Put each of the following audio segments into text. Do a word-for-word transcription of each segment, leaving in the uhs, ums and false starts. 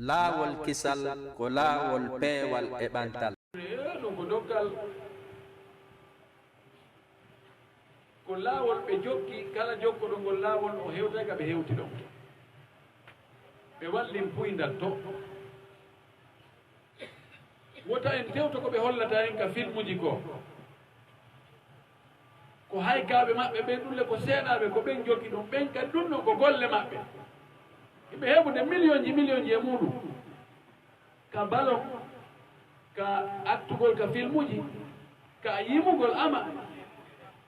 Laawol kisal ko laawol peewal e ɓantal. Ɗum ko dokkal, ko laawol ɓe jokki, kala jokkoɗo ngol laawol o hewtay ka ɓe hewti ɗon. Ɓe wallin puyndan to. Wota en tewto ko ɓe hollata en ka filmuji ko. Ko haykaaɓe maɓɓe ɓen ɗulle ko seeɗaaɓe ko ɓen jokki ɗum, ɓen kadi ɗum ɗon ko golle maɓɓe. Hiɓe heɓude millionji millionji e muɗum. Ka balon, ka attugol ka filmuji, ka yimugol ama.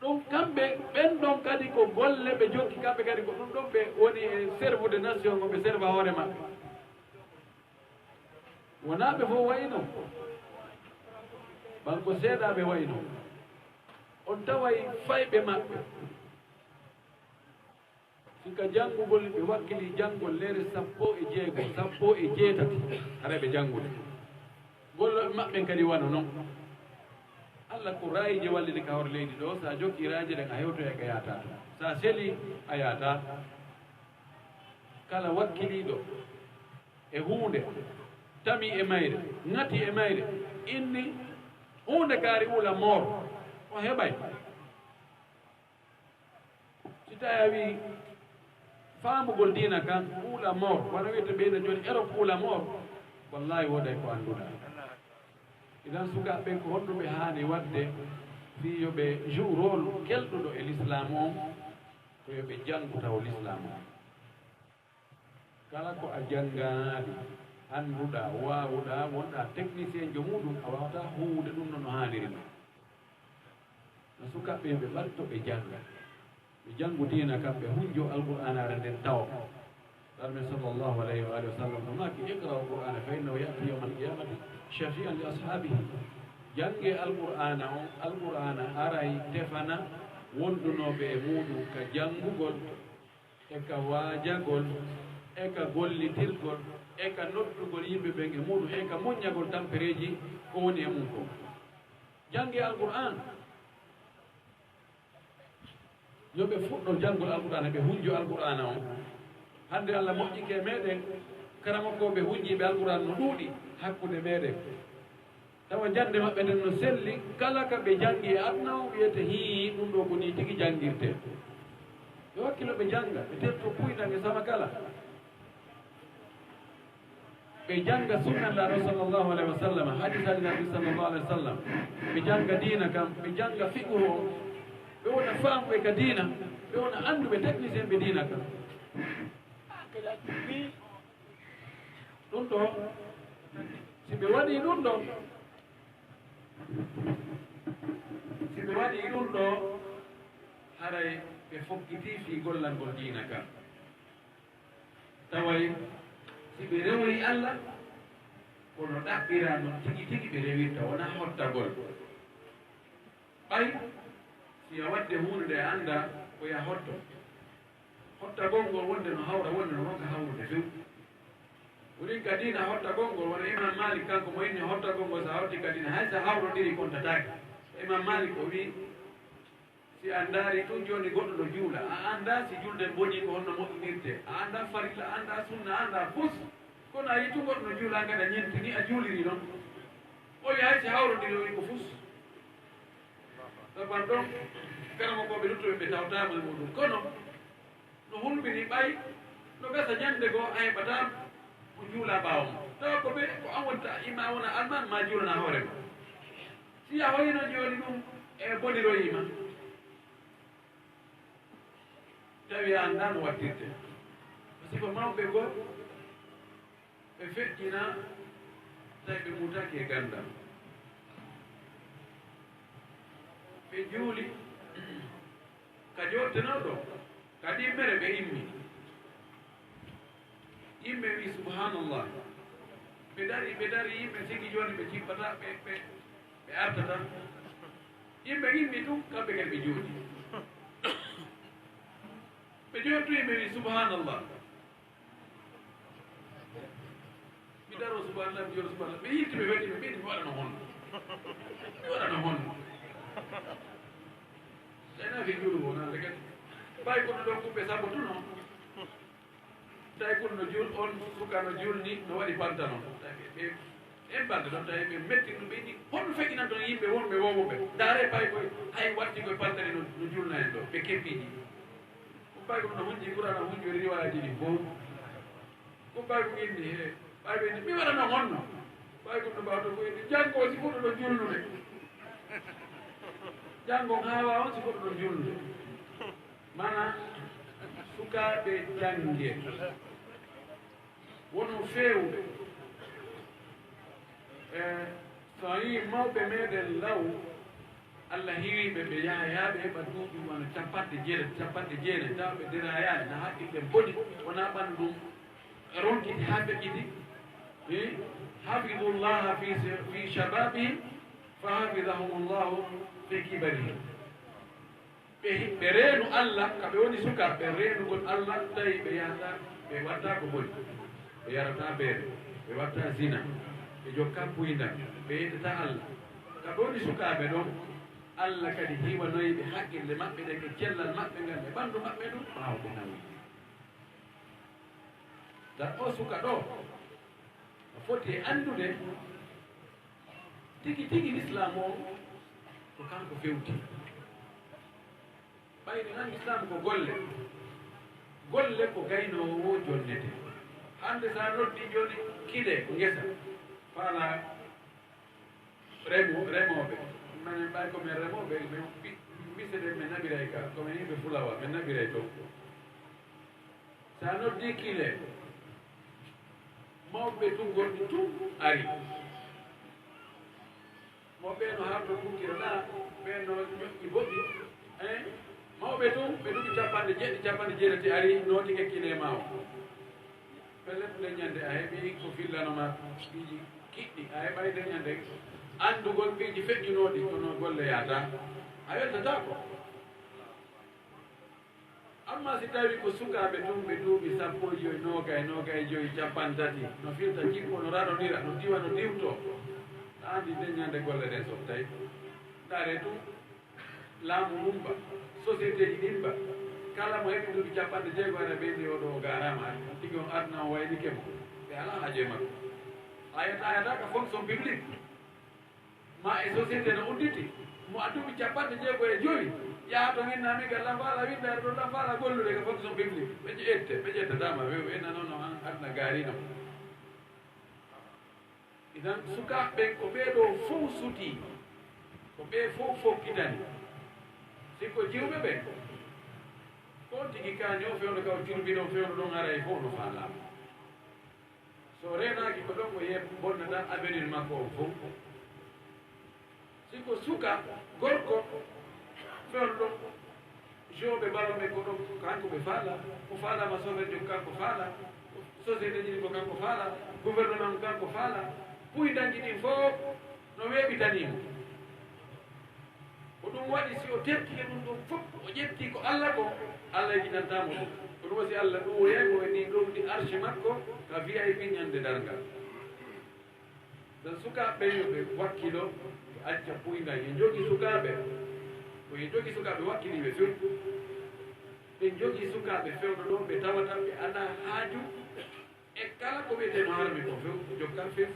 Ɗum kamɓe ɓen ɗon kadi ko golle ɓe jokki, kamɓe kadi ko ɗum ɗon ɓe woni e servude nation o ɓe serva hoore maɓɓe. Wonaa ɓe fof wayi non. Banko seeɗaaɓe wayi non. On taway fayɓe maɓɓe. Sika janngugol ɓe wakkili janngol leere sappo e jeego, sappo e jeetati, haray ɓe janngude. Gollooɓe maɓɓe kadi wano non. Allah ko raayije wallini ka hoore leydi ɗo, sa jokki raayije ɗen a hewtoyay ka yaata to. Sa seli a yaata. Kala wakkiliiɗo e huunde, tami e mayre, ŋati e mayre, inni huunde kaari ula moor, o heɓay. Si tawi a wii faamugol diina kan ula moor, wano wiyete ɓeyna jooni Europe ula moor, wallahi wooday ko annduɗaa. Idan sukaaɓe ɓen ko honɗum ɓe haani waɗde fii yo ɓe joue rôle kelɗuɗo e l'islam on, ko yo ɓe janngu taw l'islam on. Kala ko a janngaali, annduɗaa, waawuɗaa, wonɗaa technicien jo muɗum, a waawataa huuwude ɗum no no haaniri non. No sukaaɓe ɓe ɓatto ɓe jannga. Ɓe janngu diina kam, ɓe hunjo Alqur'aanaare nden tawa. Darme sallallahu alayhi wa alihi wa sallam no maaki, "Iqra'u Qur'aana fa innahu ya'ti yawmal qiyamati shafi'an li ashaabihi." Janngee Alqur'aana on, Alqur'aana aray tefana wonɗunooɓe e muɗum ka janngugol e ka waajagol, e ka gollitirgol, e ka noddugol yimɓe ɓen e muɗum, e ka muññagol tampereeji ko woni e mum kon. Janngee Alqur'aan. Yo ɓe fuɗɗo janngol Alqur'aana, ɓe hunjo Alqur'aana on. Hannde Allah moƴƴike e meɗen, karamokooɓe hunjiiɓe Alqur'aana no ɗuuɗi hakkunde meɗen. Tawa jannde maɓɓe nden no selli, kala ka ɓe janngi e aduna on, wiyete, "Hii, ɗum ɗoo ko nii tigi janngirtee." Ɓe wakkilo ɓe jannga, ɓe terto puyɗan e sama kala. Ɓe jannga sunna Nulaaɗo sallallahu alayhi wa sallam, hadiisaaji Nabi sallallahu alayhi wa sallam. Ɓe jannga diina kan, ɓe jannga fiqhu on. Ɓe wona faamuɓe ka diina, ɓe wona annduɓe technicien ɓe diina kan. Ɗum ɗoo, si ɓe waɗii ɗum ɗoo, si ɓe waɗii ɗum ɗoo, haray ɓe fokkitii fii gollangol diina kan. Taway si ɓe rewoyi Allah, kono ɗaɓɓiraa non tigi tigi ɓe rewirta, wonaa hottagol. Ɓay si a waɗde huunde nde a anndaa ko ya hotto. Hottagol ngol wonde no hawra, wonde no ronka hawrude few. Wurin ka diina hottagol ngol, wona Imam Malik kanko mo inni hottagol ngol, so a hotti ka diina, hay so a hawrondiri kontataake. Imam Malik o wii, si a ndaari tun jooni goɗɗo no juula, a anndaa si julde bonii ko honno moƴƴinirtee, a anndaa farilla, a anndaa sunna, a anndaa fus. Kono a yii tun goɗɗo no juula, an kadi a ñentini, a juuliri non. O wii hay si hawrondiri, o wii ko fus. Saban ɗon, karamokooɓe luttuɓe ɓe tawtaama e muɗum. Kono no hulɓini ɓay, no gasa ñande goo a heɓataa mo juula ɓaawo ma. Tawa ko ɓe, ko an wonta, ima wona alman ma juulana hoore ma. Si a hoyino jooni ɗum e boniroyima. Tawi a anndaa no wattirte. Parce que mawɓe goo, ɓe feƴƴina, tawi ɓe muutaaki e ganndal. Ɓe juuli, ka jooɗtenoo ɗoo, ka ɗimmere ɓe immi. Yimɓe wii, "Subhanallah." Ɓe dari, ɓe dari, yimɓe sigi jooni ɓe cippataa, ɓe, ɓe, ɓe artataa. Yimɓe immi tun, kamɓe kadi ɓe jooɗi. Ɓe jooɗi tun, yimɓe wii, "Subhanallah." Mi daro subhanallah, mi jooɗo subhanallah. Ɓe yilti, ɓe weɗi, ɓe mbiɗi, "Mi waɗano honno? Mi waɗano honno?" Ɓe nafi juuɗo wonande kadi. Ɓay kono ɗon kuɓɓe sabu tun on. Tawi kun no juul, on suka no juulni, no waɗi pantalon. Tawi ɓe, ɓe, ɓen pantalon, tawi ɓe metti ɗum, ɓe ni, honno feƴƴinan ton yimɓe wonɓe wowuɓe? Ndaare pay koy, hay watti koye pantali no, no juulna en ɗo, ɓe keppiiji. Ko pay ko no hunji Qur'aana, hunji riwaayaji ɗi fof. Ko pay ko inni, he, pay ɓe ni, mi waɗano honno? Pay ko no mbawto ko inni, janngo si fof ɗo juulnude. Janngo haawa on si fof ɗo juulnude. Mana sukaaɓe jannge. Wono feewɓe. E, so a yii mawɓe meɗen law, Allah hiwi ɓe, ɓe yaha, yaa ɓe heɓa duuɓi wano capanɗe jeetati, capanɗe jeenayi, tawa ɓe derayaali, na haqqille boni, wona ɓanndu ɗum ronkiti haa feƴƴiti. E, hafidullaha fi se-, fi shababihim, fa hafidahumullahu fi kibarihim. Ɓe, ɓe reenu Allah, ka ɓe woni sukaaɓe, reenugol Allah, tawi ɓe yahata, ɓe watta ko boni, ɓe yarata beere, ɓe watta zina, ɓe jokka puyndan, ɓe yettata Allah. Ka ɓe woni sukaaɓe ɗon, Allah kadi hiwanoyi ɓe haqqille maɓɓe ɗen e cellal maɓɓe ngal e ɓanndu maɓɓe ndun, ɓaawo ɓe nawi. Tan o suka ɗo, o foti e anndude tigi tigi Lislaam o ko kanko fewti. Ɓayri nan Lislaam ko golle. Golle ko gaynoowo o jonnete. Hannde so a noddi jooni kile ko ngesa. Faala remo-, remooɓe. Minen ɓay ko min remooɓe, min pi-, mise ɗen min naɓiray ka. Ko min yimɓe fulawa, min naɓiray toon. So a noddi kile, mawɓe tun gonɗi tun ari. Mo ɓee no harto kukkira ɗa, ɓee no ñoƴƴi boɗɗi. Eh, mawɓe tun, ɓe duɓi capanɗe jeeɗiɗi, capanɗe jeetati ari, nootike kile ma o. Pellet, nde ñande a heɓi ko fillano ma piiji kiɗɗi, a heɓay nde ñande anndugol piiji feƴƴunooɗi, kono golle yaata. A weltataako. Amma si tawi ko sukaaɓe tun ɓe duuɓi sappo e joyi, noogay, noogay e joyi, capanɗe tati, no firta jikku, no raɗondira, no diwa, no diwto, a anndi nde ñande golle ɗen softay. Ndaare tun, laamu mum ba, société ji ɗin ba, kala mo heɓi duuɓi capanɗe jeego, ara ɓeydi o ɗo o gaaraama, tigi on aduna on waynike mo, ɓe alaa haaju e makko. A yiyata, a yiyata ka fonction publique. Ma e société no udditi, mo a duuɓi capanɗe jeego e joyi, yaha to min naami ka lan faala winndere ɗo, lan faala gollude ka fonction publique. Ɓe ƴe-, ƴette, ɓe ƴettataama, ɓe, ɓe nanono an aduna gaarino. Idan, sukaaɓe ɓen ko ɓee ɗoo fow sutii, ko ɓee fow fokkitani. Si ko jiwɓe ɓen, ko on tigi kaani o fewndo ka o curbi ɗon, fewndo ɗon haray fow no faalaama. So reenaaki ko ɗon o yee bonnata avenir makko on fow. Si ko suka gorko fewndo ɗon, joueɓe ballon ɓen ko ɗon, ko kanko ɓe faala, o faalaama sofeejo ko kanko faala, société ji ɗin ko kanko faala, gouvernement ko kanko faala, puyndanji ɗin fow no weeɓitanii mo. Ko ɗum waɗi, si o tertike ɗum ɗum fof, o ƴetti ko Allah ko, Allah yejjitantaa mo ɗum. Ko ɗum waɗi, si Allah ɗuwoyay mo e ndin ɗowdi arshi makko ka V I P ñande darngal. Tan sukaaɓe ɓen yo ɓe wakkilo, ɓe acca puynda. Yo jogi sukaaɓe, ko yo jogi sukaaɓe wakkiliiɓe few. Ɓe jogi sukaaɓe fewndo ɗon, ɓe tawata ɓe alaa haaju e kala ko wiyetee no harmi ko few, jokka few.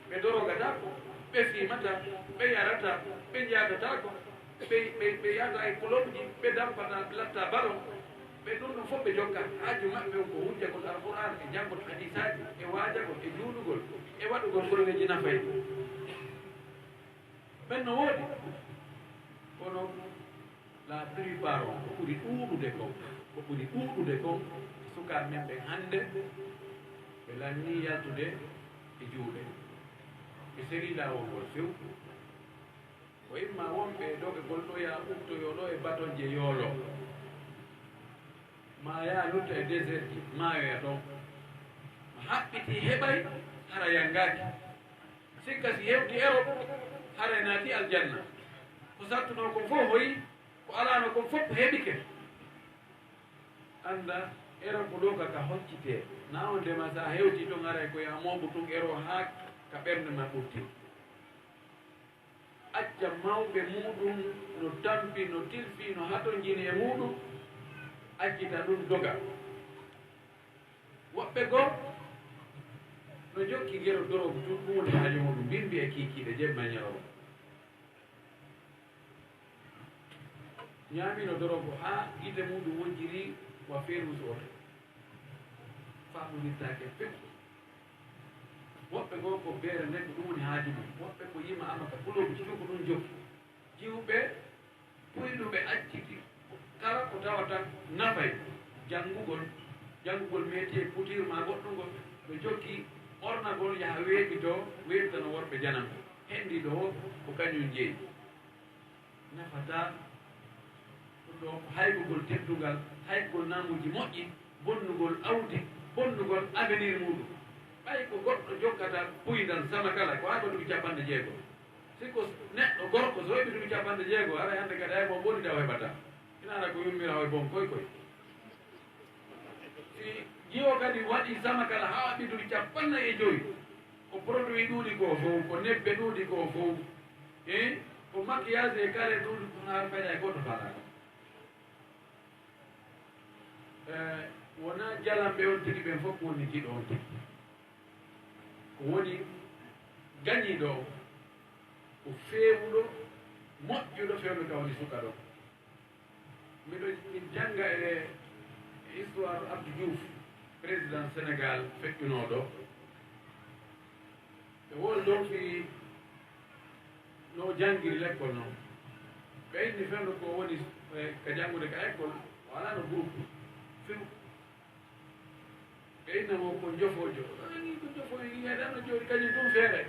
Ɓe dorogataako, ɓe fiimataa, ɓe yarataa, ɓe njaadataako, ɓe, ɓe, ɓe yahataa e kulobji, ɓe dampataa, ɓe lattaa balon. Ɓe ɗum ɗum fof ɓe jokka. Haaju maɓɓe on ko hujjagol Alqur'aan e janngol hadiisaaji e waajagol e juulugol e waɗugol golleeji nafayɗi. Ɓen no woodi, kono la plupart on, ko ɓuri ɗuuɗude kon, ko ɓuri ɗuuɗude kon, sukaaɓe men ɓen hannde, ɓe lannii yaltude e juuɗe. Ɓe serii laawol ngol few. Ko imma wonɓe e dogagol ɗo yaa ɓuttoyoo ɗo e batonje yooloo. Maa yaa lutta e désert ji, maayoya toon. Haɓɓitii heɓay, hara yanngaaki. Sikka si hewtii Erop, haray naatii aljanna. Ko sattunoo kon fof hoyii, ko alaano kon fof heɓike. Annda Erop ɗo ka, ka hoccitee. Na on ndema, so a hewtii toon, haray ko yaa mooɓu tun Erop haa ka ɓernde ma ɓurti. Acca mawɓe muuɗum no tampi, no tilfi, no hatonjini e muuɗum, accita ɗum doga. Woɓɓe goo no njokki ngero doroogu tun, ɗum woni haaju muuɗum, mbimbi e kiikiiɗe jemma e ñalawma. Ñaamino doroogu haa gite muuɗum wojjiri wa feeruusu oto. Faamunirtaake few. Woɓɓe goo ko beere neɗɗo, ɗum woni haaju mum. Woɓɓe ko yima amaka kuloogu tun ko ɗum njokki. Jiwɓe puyɗuɓe acciti kala ko tawata nafay janngugol, janngugol métier, couture maa goɗɗungol, ɓe jokki ɓornagol, yaha weeɓitoo, weeɓitano worɓe jananɓe. Henndiiɗo o ko kañum jeyi. Nafataa ɗum ɗoo ko haygugol teddungal, haygugol naamuuji moƴƴi, bonnugol awdi, bonnugol avenir muuɗum. Ɓay ko goɗɗo jokkata puyndan Samakala, ko haa duuɓi capanɗe jeego. Si ko neɗɗo gorko, so heɓi duuɓi capanɗe jeego, haray hannde kadi hay mo boni taw heɓataa. Ina ara ko yummira hoy bon koy koy. Si jiwo kadi waɗi Samakala haa waɗi duuɓi capanɗe e jowi, ko produit ɗuuɗi ko fow, ko nebbe ɗuuɗi ko fow, e ko maquillage e kare ɗuuɗi ko, haa fayda e goɗɗo faalaaka. Eh, wonaa jalamɓe on tigi ɓen fof ko woni jiɗo on tigi. Ko woni gañiiɗo o, ko feewuɗo, moƴƴuɗo fewndo ka woni suka ɗo. Miɗo, min jannga e, e histoire Abdou Diouf, président Sénégal feƴƴunooɗo. Ɓe wol ɗon fii no o janngiri lekkol non. Ɓe inni fewndo ko woni, eh, ka janngude ka école, o alano groupe. Few. Ɓe inna mo ko njofoojo. Ani ko njofoojo, yiyaade ano jooɗi kañum ɗum feere.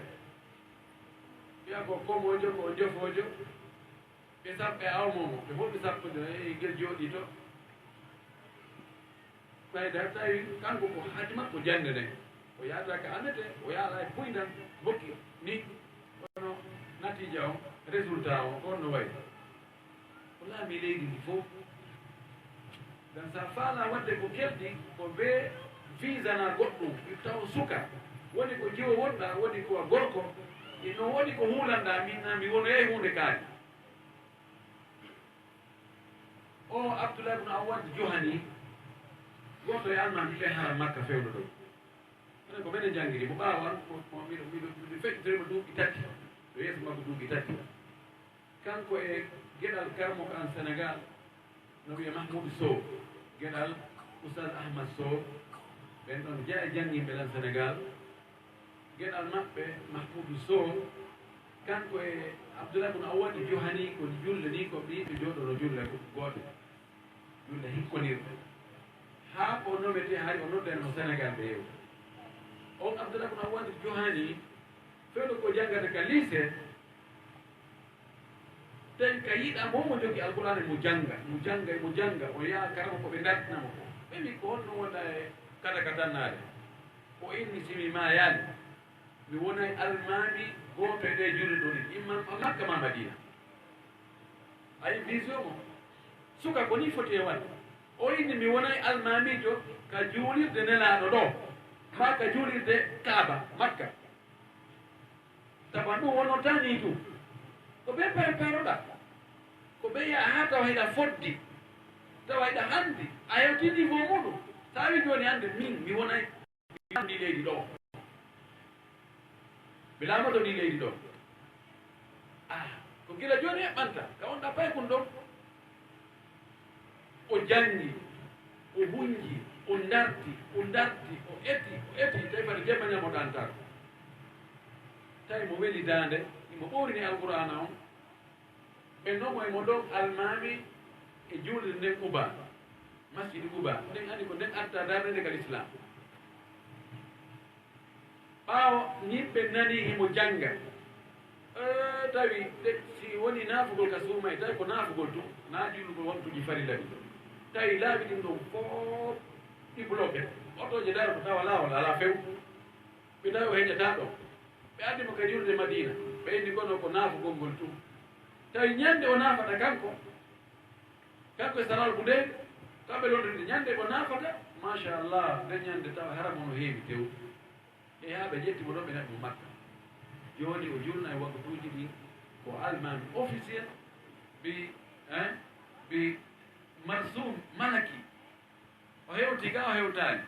Wiya ko komoojo, ko njofoojo. Ɓe sappo e awmo mo, ɓe fof ɓe sappo e ngel jooɗii to. Ɓayda tawi kanko ko haaju makko jannde nden. O yaada ka amete, o yaala e puyndan, hokki ni. Kono natiija on, résultat on, ko on no wayi. O laami leydi ndi fof. Ngam sa faala waɗde ko kelɗi, ko bee visana goɗɗum, taw suka. Woni ko jiwo wonɗa, woni ko a gorko. E no woni ko huulanɗa, min na mi wonoyay huunde kaari. O Abdullah ibn Awad Juhani, gooto e almaami ɓe haram Makka fewndo ɗo. Enen ko menen janngiri mo ɓaawo an, ko, ko miɗo, miɗo, miɗo feƴƴitori mo duuɓi tati, ɗo yeeso makko duuɓi tati. Kanko e geɗal karamoko an Sénégal, no wiya Mahmoud Sow, geɗal Oustaz Ahmad Sow, ɓen ɗon jeya e jannginɓe lan Sénégal. Geɗal maɓɓe, Mahmoudou Sow, kanko e Abdoulaye Boun Awad Johani ko julde ni, ko ɓe yimɓe jooɗono julle goote, julle hikkondirɗe. Haa ko o nomete, hari o noddani mo Sénégal ɓe yew. On Abdoulaye Boun Awad Johani, fewndo ko janngata ka lycée, tawi ka yiɗa mo mo jogii Alqur'aana mo jannga, mo jannga, mo jannga, o yaha karama ko ɓe dartina mo ko. Ɓe mbi ko honno wonda e kata ka tannaade? O inni si mi maayaali, mi wonay almaami gooto e ɗee julirɗe ɗiɗi, imma Makka ma Madiina. A yi vision mo? Suka ko ni foti e waɗde. O inni mi wonay almaamiijo ka juulirde Nelaaɗo ɗo, maa ka juulirde Kaaba, Makka. Tawa ɗum wonota ni ɗum. Ko ɓe préparoɗa. Ko ɓe yaha haa tawa hiɗa foddi. Tawa hiɗa handi. A hewti niveau muɗum. Sa wi jooni hande min, mi wonay. Mi laamoto ndi leydi ɗo. Mi laamoto ndi leydi ɗo. Ah, ko gila jooni eɓɓanta. Ka wonɗa paykun ɗon. O janngi, o hunji, o ndarti, o ndarti, o eti, o eti, tawi fade jemma ñamoɗa antar. Tawi mo weli daande, imo ɓoorini Alqur'aana on. Ɓe nomo e mo ɗon almaami e juulde nden Quba, masjidi Quba. Nden andi ko nden arta darnde ka Lislaam. Ɓaawo nin ɓe nani himo jannga, eh, tawi ɗe, si woni naafugol ka suumay, tawi ko naafugol tun, na juulugol wontuji farilla ɗin. Tawi laabi ɗin ɗon fof ɗi bloqué. Otooje daro ko tawa laawol alaa few. Ɓe tawi o heƴataa ɗon. Ɓe addi mo ka juulde Madiina. Ɓe inni kono ko naafugol ngol tun. Tawi ñande o naafata kanko, kanko e Salal Budeyl, kamɓe londondirde. Ñande o naafata, machallah, nden ñande tawa haram on no heewi tew. E haa ɓe ƴetti mo ɗon, ɓe naɓi mo Makka. Jooni o julna e waktuuji ɗin ko almaami officiel, bi, hein, bi Marsum Malaki. O hewti ka, o hewtaali.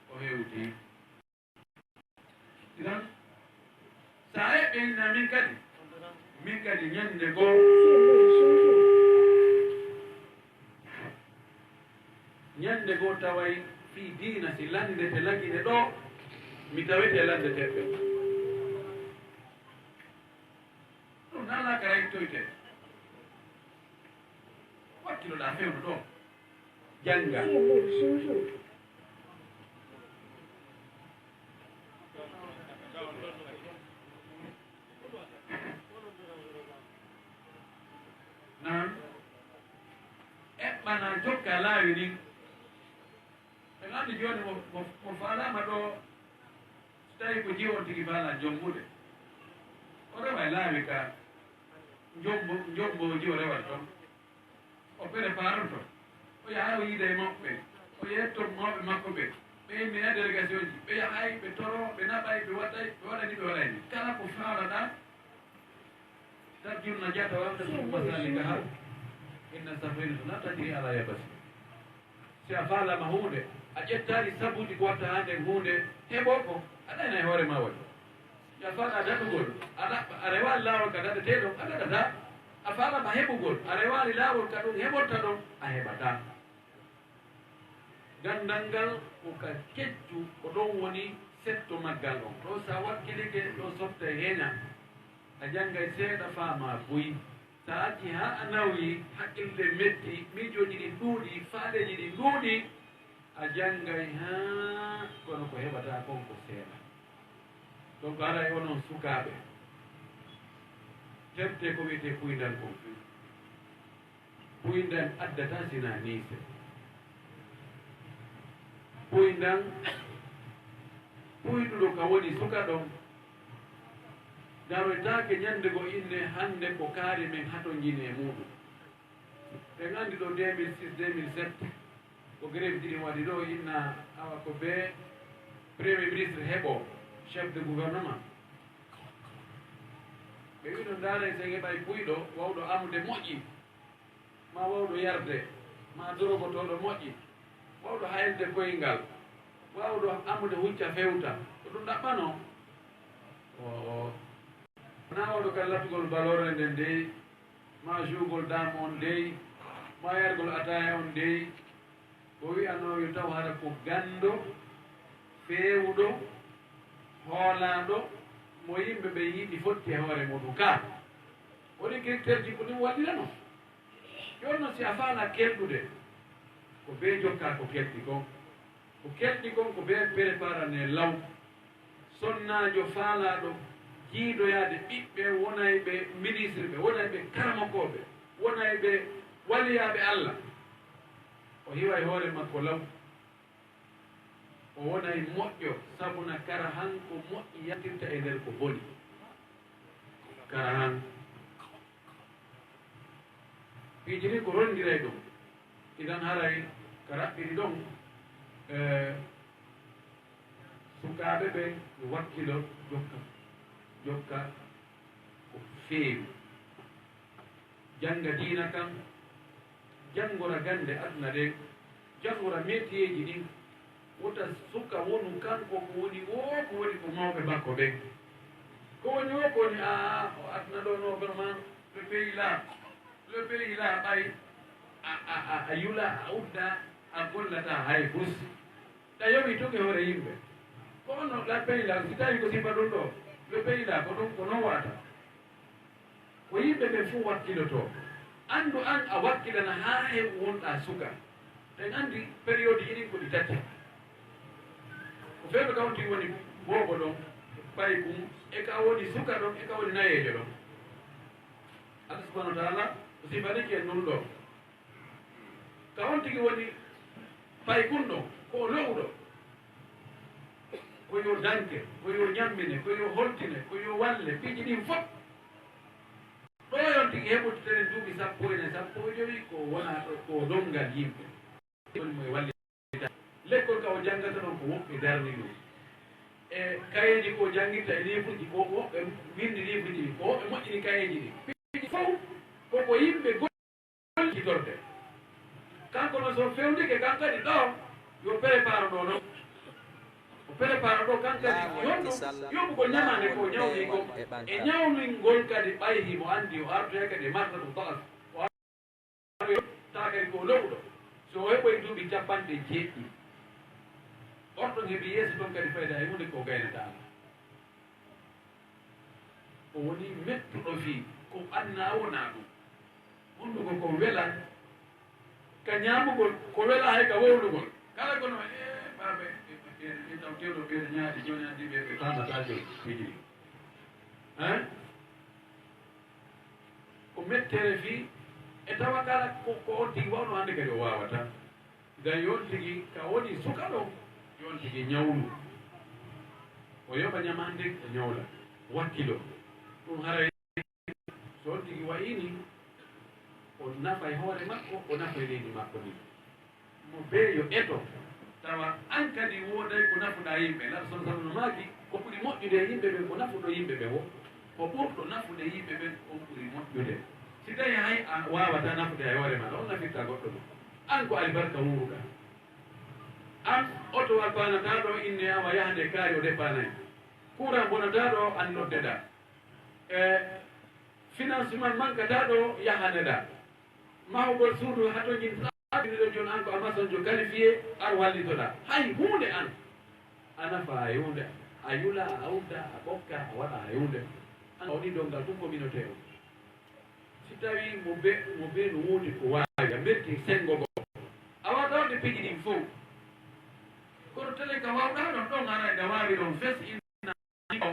Ko hewti. Idan, so a eɓɓinna min kadi, min kadi ñande goo, ñande goo taway fii diina si lanndete Lagine ɗoo, mi tawete lanndeteeɓe. Ɗum naalaa ka raytoyte. Wakkiloɗaa fewndo ɗoo. Jannga. Naam. Eɓɓana jokka laawi ɗin. Ɓe nganndi jooni mo, mo, mo faalaama ɗoo, so tawii ko jiwo on tigi faalaa jombude, o rewa e laawi ka jombo, jombo jiwo rewata toon. O préparoto, o yaha o yiida e mawɓe ɓe, o yetto mawɓe makko ɓe, ɓe immina délégation ji, ɓe yahay, ɓe toro, ɓe naɓay, ɓe waɗay, ɓe waɗani, ɓe waɗani. Kala ko faalaɗaa, ترجو النجاة وأقترب مسالكها إن السفينة لا تجري على يبس. Si a faalaama huunde, a ƴettaali sabuuji ko watta haa nden huunde heɓoo ko, a ɗayna e hoore maa waɗi. Si a faalaa daɗugol, a ɗaɓɓa, a rewaali laawol ka daɗetee ɗon, a daɗataa. A faalaama heɓugol, a rewaali laawol ka ɗum heɓorta ɗon, a heɓataa. Ganndal ngal ko ka keccu, ko ɗon woni setto maggal on. Ɗoo so a wakkilike, ɗoo sottay heña. A janngay seeɗa, faamaa buy. So a accii haa a nawii, hakkille metti, miijooji ɗin ɗuuɗi, faaleeji ɗin ɗuuɗi, a janngay haa kono ko heɓataa kon ko seeɗa. Donc, haray onon sukaaɓe, heɓtee ko wi'etee puyndan kon fii. Puyndan addataa sinaa niise. Puyndan, puyɗuɗo ka woni suka ɗon, daroytaake ñande goo inne hannde ko kaari men hatonjini e muuɗum. Ɓe nganndi ɗoo deux mille six, deux mille sept, ko grève ji ɗin waɗi ɗoo, inna awa ko bee Premier ministre heɓoo, chef de gouvernement. Ɓe wi'no ndaaray si en heɓay puyɗo wawɗo amude moƴƴi, maa wawɗo yarde, maa dorogotooɗo moƴƴi, wawɗo haylde koyngal, wawɗo amude hucca fewta, ko ɗum ɗaɓɓanoo. O, o, wonaa wawɗo kadi lattugol balorre nden dey, maa juugol daam on dey, maa yargol ataaya on dey, ko wi'anoo yo taw hara ko ganndo, feewuɗo, hoolaaɗo, mo yimɓe ɓen yiɗi fotti e hoore muuɗum. Ka woni critère ji ko ɗum walliranoo. Jooni non, si a faalaa kelɗude, ko bee jokkaa ko kelɗi kon. Ko kelɗi kon ko bee préparanee law. Sonnaajo faalaaɗo jiidoyaade ɓiɓɓe wonayɓe ministre ɓe, wonayɓe karamokooɓe, wonayɓe waliyaaɓe Alla. O hiway hoore makko law. O wonay moƴƴo, sabuna kara han ko moƴƴi yaltirta e nder ko boni. Kara han. Piiji ɗin ko rondiray ɗum. Idan haray ka raɓɓiɗi ɗon, eh, sukaaɓe ɓen yo wakkilo jokka, jokka ko feewi. Jannga diina kan, janngora gannde aduna ɗen, janngora métier ji ɗin. Wota suka wonu kanko ko woni woo, ko woni ko mawɓe makko ɓen. Ko woni woo ko woni, a, o aduna ɗo, non, vraiment, le pays là, le pays là, ɓay a, a, a, a yula, a udda, a gollata hay fus. Ɗa yowi tun e hoore yimɓe. Ko on non, le pays là, si tawi ko sifa ɗum ɗo, le pays là, ko ɗum, ko non wata. Ko yimɓe ɓen fof wakkilotoo. Anndu an a wakkilana haa heɓu wonɗaa suka. En anndi période ji ɗin ko ɗi tati. Ko feewɓe ka on tigi woni boobo ɗon, paykun, e ka woni suka ɗon, e ka woni nayeejo ɗon. Allah subhanahu wa ta'ala o sifanike en ɗum ɗo. Ka on tigi woni paykun ɗon, ko o lo'uɗo. Ko yo danke, ko yo ñammine, ko yo holtine, ko yo walle, piiji ɗin fof. Ɗo yon tigi heɓoto tenen duuɓi sappo e nayi, sappo e jowi, ko wona ɗo, ko donngal yimɓe. Woni mo e wallita. Lekkol ka o janngata ɗon ko woɓɓe darni ɗum. E kayeeji ko janngirta e livreji, ko woɓɓe winndi livreji ɗin, ko woɓɓe moƴƴini kayeeji ɗin. Piiji fof ko ko yimɓe gollitorde. Kanko noon so fewndike kan kadi ɗo, yo prépare ɗo noon. O prépara ɗo kan kadi yonno yoɓugol ñamaande ko ñawni ko e ñawningol kadi ɓay himo anndi o artoya kadi marta ɗum baas o artoya ta kadi ko lowɗo so o heɓoy duuɓi capanɗe jeeɗɗi orɗon heɓi yeeso ton kadi fayda e hunde ko gaynata o woni mettuɗo fii ko anna wona ɗum Hunduko ko wela ka ñaamugol ko wela hay ka wowlugol kala kono e ɓaɓe e taw tewɗo ɓeeɗo ñaati joni anndi ɓe ɓe famata joni fiji hein ko mettere fii e tawa kala ko on tigi wawno hannde kadi o wawata Gay yon tigi ka woni suka ɗon yon tigi ñawlu o yoɓa ñamande o ñawla wakkilo ɗum haray so on tigi wayini o nafay hoore makko o nafay leydi makko ndi mo bee yo eto tawa an kadi wooday ko nafuɗa yimɓe laɗa son sabu no maaki ko ɓuri moƴƴude e yimɓe ɓen ko nafuɗo yimɓe ɓe wo ko ɓurɗo nafude yimɓe ɓen on ɓuri moƴƴude si tawi hay a wawata nafude hay hoore maɗa on nafirta goɗɗo ɗum An ko alibarka wuuruɗa. An otowal paanataɗo inne ama yahande kaari o depanay. Kuran bonataɗo an noddeɗa. E financement mankataɗo yahaneɗa. Mahugol suudu hatojin ɗaɗiniɗo jon an ko amason jo qualifié ar wallitoɗa. Hay huunde an a nafa hay huunde a yula a awda a ɓokka a waɗa hay huunde. An a waɗi dongal tun ko minote on. Si tawii mo be mo be no woodi ko waawi a merti senngo goo a waawata waɗde piiji ɗin fow kono telen ka waawɗaa ɗon ɗon ara ene waawi ɗon fes inna ɗo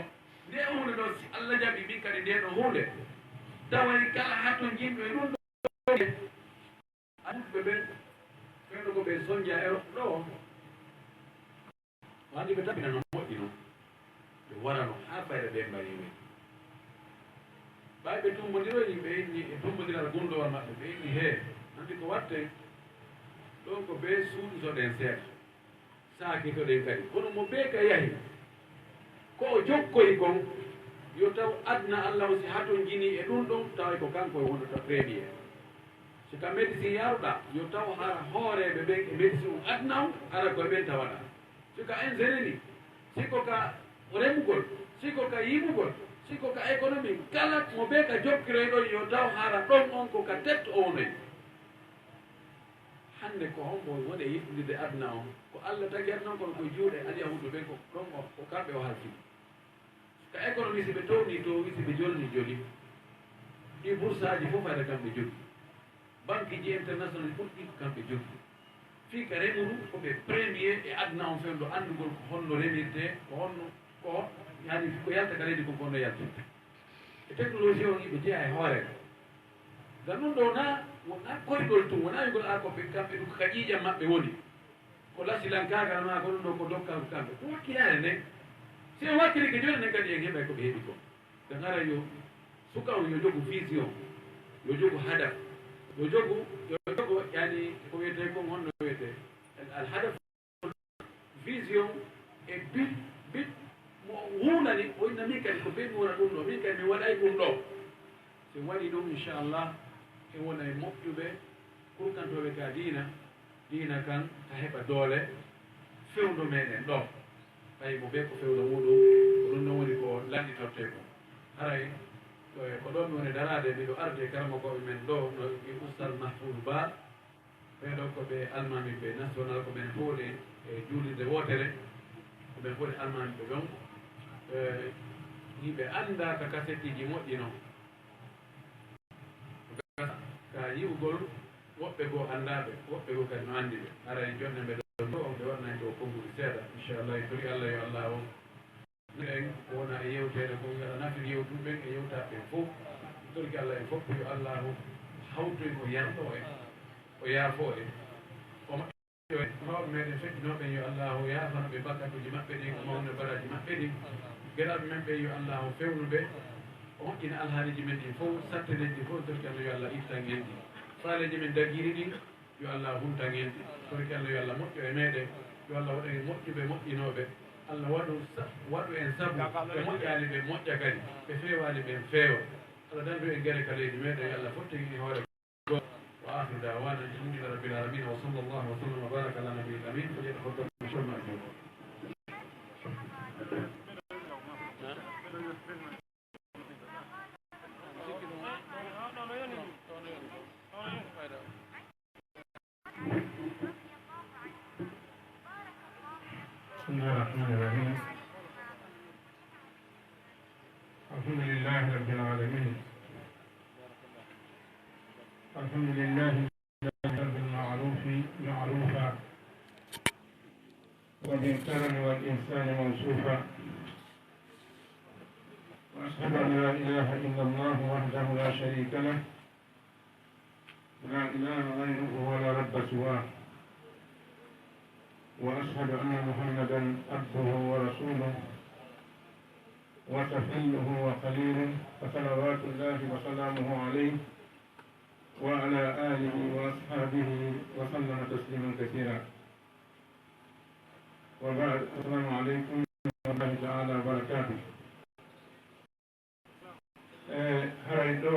nde huunde ɗo si Allah jaɓi min kadi nde ɗo huunde taway kala hato njinɗo e ɗum ɗo a ɗuɗɓe ɓen fewndo ko ɓe sonja e ɗo Waɗi ɓe tabina no moƴƴi non, ɓe warano haa fayda ɓe mbayi men. Ɓay ɓe tumbondiroyi, ɓe inni e tumbondiral gundowal maɓɓe, ɓe inni hee, anndi ko waɗten ɗoo ko bee suuɗitoɗen seeɗa, saakitoɗen kadi. Kono mo bee ka yahi, ko o jokkoyi kon, yo taw aduna Alla on si hatonjinii e ɗun ɗon, taway ko kanko e wonata premier. Si ka médecin yaruɗaa, yo taw hara hooreeɓe ɓen e médecin on aduna on, hara ko e ɓen tawaɗaa. Si ka ingénierie, si ko ka remugol, si ko ka yimugol, si ko ka économie, kala mo bee ka jokkiroyɗon yo taw hara ɗon on ko ka tête o wonoyi. Hannde ko hombo woni e yiɗindirde aduna on? Ko Alla tagi aduna on kono ko e juuɗe alyahuudu ɓen ko ɗon o ko kamɓe o halfini. Ka économie si ɓe towni towi si ɓe jolni joli. Ɗi bursaaji fof hayra kamɓe jogii. Banqueji international ɓurɗi ko kamɓe jogii. Fii ka remuru ko ɓe premier e aduna on fewndo anndugol ko honno remirte, ko honno ko yani ko yalta ka leydi kon ko honno yaltirta. E technologie on iɓe jeya e hoore. Ngam ɗum ɗo wona wona koyɗol tun wona yugol a ko ɓe kamɓe ɗum ko ka ƴiiƴam maɓɓe woni. Ko lasilankaagal maa ko ɗum ɗo ko dokkal kamɓe ko wakkilaare nden. Si en wakkilike jooni nden kadi en heɓay ko ɓe heɓi ko. Ɓe ngara yo suka on yo jogu vision, yo jogu hadaf, yo jogu yo jogo yani ko wiyetee kon honno wiyetee al hadaf, vision e but but mo huunani o inna min kadi ko ɓe mi wona ɗum ɗo min kadi mi waɗay ɗum ɗo. Si en waɗi ɗum inchallah en wona e moƴƴuɓe kurkantooɓe ka diina. Diina kan ka heɓa doole fewndo meɗen ɗo ɓay mo ɓe ko fewndo muɗum ko ɗum non woni ko lanɗitorte ko haray ko ɗo mi woni daraade miɗo arde karamokoɓe men ɗo no e oustad mahfoud ba ɓeɗo ko ɓe almami ɓe national ko ɓen hooli e juulirde wootere ko ɓen hooli almami ɓe ɗon yimɓe annda ka kasetiji moƴƴi non ka yi'ugol woɓɓe goo anndaaɓe woɓɓe goo kadi no anndi ɓe haray jonne mbeɗa ɗo on ɓe waɗnay ɗo konngudi seeɗa inchallah en tori allah yo allah o en wona e yewteede ko ngaɗa nafir yewtuɓe ɓen e yewtaaɓe ɓen fof torki allah en fof ko yo allahu hawtoy mo yarno en o yaafo en o Mawɓe meɗen feƴƴinooɓe yo Allaahu yaafano ɓe bakkatuuji maɓɓe ɗin, mawna baraaji maɓɓe ɗin. Gelaaɓe men ɓen yo Allaahu fewnu ɓe, o moƴƴina alhaaliiji men ɗin fow, satte leydi fow, torki Allah yo Allah ittan en ɗi. Faaleeji men dagiiri ɗin yo Allaahu huntan en ɗi, torki Allah yo Allah moƴƴo e meɗen, yo Allah waɗu en moƴƴuɓe moƴƴinooɓe. Allah waɗu sa- waɗu en sabu ɓe moƴƴaali ɓen moƴƴa kadi, ɓe feewaali ɓen feewa. Allah dandu en gere ka leydi meɗen, yo Allah fottigi en hoore. وآخر دعوانا أن الحمد لله رب العالمين وصلى الله وسلم وبارك على النبي الأمين فليتفضل مشكورا مأجورا. الله الرحمن الرحيم. الحمد لله رب العالمين. الحمد لله الذي جعل بالمعروف معروفا وبالكرم والإحسان موصوفا. وأشهد أن لا إله إلا الله وحده لا شريك له، لا إله غيره ولا رب سواه. وأشهد أن محمدا عبده ورسوله وصفيه وخليله، فصلوات الله وسلامه عليه وعلى آله وأصحابه وسلم تسليما كثيرا. وبعد، السلام عليكم ورحمة الله تعالى وبركاته. E haray ɗo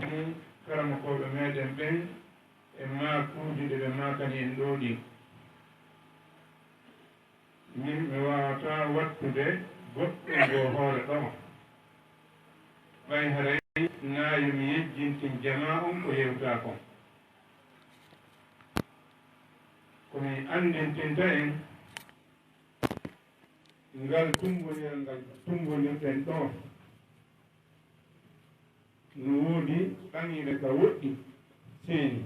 ni karamokooɓe meɗen ɓen e maakuuji ɗe ɓe maakani en ɗo ɗin, min mi waawataa wattude goɗɗum goo hoore ɗo, ɓay haray naa yo mi yejjintin jamaa on ko yewtaa kon. Ko mi anndintinta en ngal tumbondiral ngal tumbondirɗen ɗoo, no woodi ɓaŋiiɓe ka woɗɗi seeni.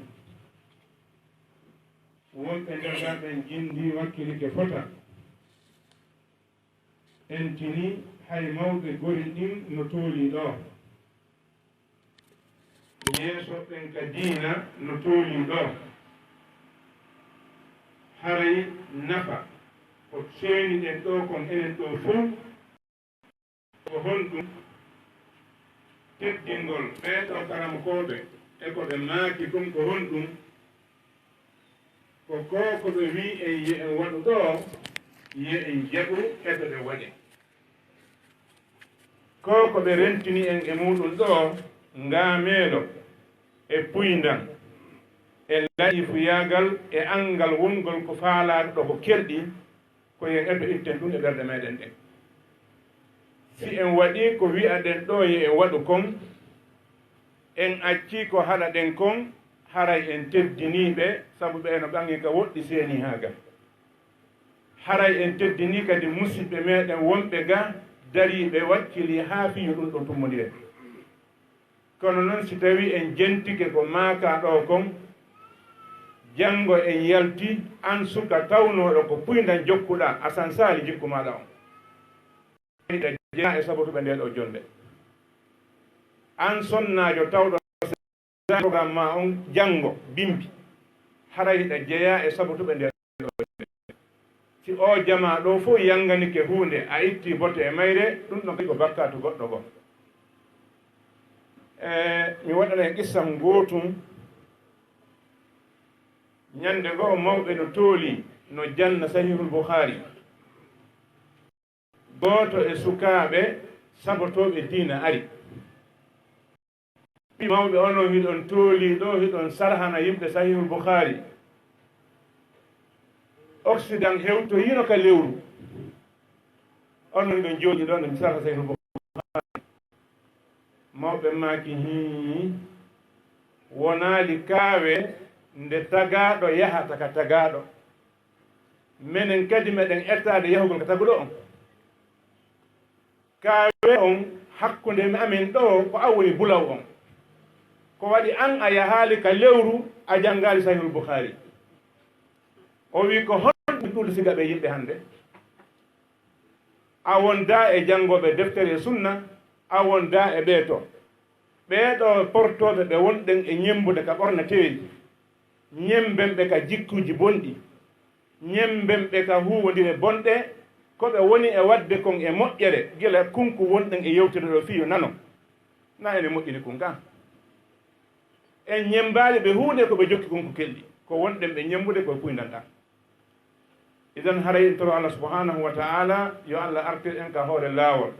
Wonɓe nder ɓen jindi wakkilike fota. En tini hay mawɓe gori ɗin no toolii ɗoo. Yeeso ɓen ka diina no toolii ɗoo. Haray nafa ko seeni ɗen ɗoo kon enen ɗoo fow, ko honɗum? Teddingol ɓee ɗoo karamokooɓe e ko ɓe maaki kon ko honɗum? Ko ko ko ɓe wi'i en yo en waɗu ɗoo, yo en jaɓu e ko ɓe waɗi. Ko ko ɓe rentini en e muuɗum ɗoo, ngaameelo e puyndan e la'iifuyaagal e anngal wongol ko faalaaɗo ɗoo ko kelɗi, ko yo en eto itten ɗum e ɓerɗe meɗen ɗen. Si en waɗii ko wi'aɗen ɗoo yo en waɗu kon, en accii ko haɗaɗen kon, haray en teddinii ɓe, sabu ɓee no ɓaŋi ka woɗɗi seenii haa ga. Haray en teddinii kadi musiɓɓe meɗen wonɓe ga dariiɓe wakkilii haa fii yo ɗum ɗoo tummbondire. Kono non, si tawii en jentike ko maakaa ɗoo kon, janngo en yalti, an suka tawnooɗo ko puyndan jokkuɗaa, a sansaali jikku maaɗa on. Hiɗa jeyaa e sabotuɓe ndee ɗoo jonnde. An sonnaajo tawɗo programme maa on janngo, bimbi, haray hiɗa jeyaa e sabotuɓe ndee ɗoo jonnde. Si oo jamaa ɗoo fow yannganike huunde, a ittii bote e mayre, ɗum ɗon kadi ko bakkaatu goɗɗo goo. E, mi waɗana en qissa ngootum. Ñannde goo, mawɓe no toolii, no janna Sahihul Bukhaari. Gooto e sukaaɓe sabotooɓe diina ari. Ɓii mawɓe, onon hiɗon toolii ɗoo, hiɗon sarhana yimɓe Sahihul Bukhaari. Occident hewtoyiino ka lewru. Onon hiɗon jooɗii ɗoo, no sarha Sahihul Bukhaari. Mawɓe maaki, hii, wonaali kaawe nde tagaaɗo yahata ka tagaaɗo. Menen kadi meɗen ettaade yahugol ka taguɗo on. Kaawe on hakkunde amen ɗoo ko an woni bulaw on. Ko waɗi an a yahaali ka lewru a janngaali Sahihul Bukhaari. O wi'i ko honɗum ɗuuɗi siga ɓe yimɓe hannde? A wondaa e janngooɓe deftere e sunna, a wondaa e ɓee to. Ɓee ɗoo portooɓe ɓe wonɗen e ñemmbude ka ɓornateeri, ñemmben ɓe ka jikkuuji bonɗi, ñemmben ɓe ka huuwondire bonɗe, ko ɓe woni e waɗde kon e moƴƴere, gila kunku wonɗen e yewtere ɗoo fii yo nano. Na ene moƴƴini kun kan? En ñemmbaali ɓe huunde ko ɓe jokki kon ko kelɗi, ko wonɗen ɓe ñemmbude ko e puyndan ɗan. Idan haray en toro Allah subhanahu wa ta'ala yo Allah artir en ka hoore laawol.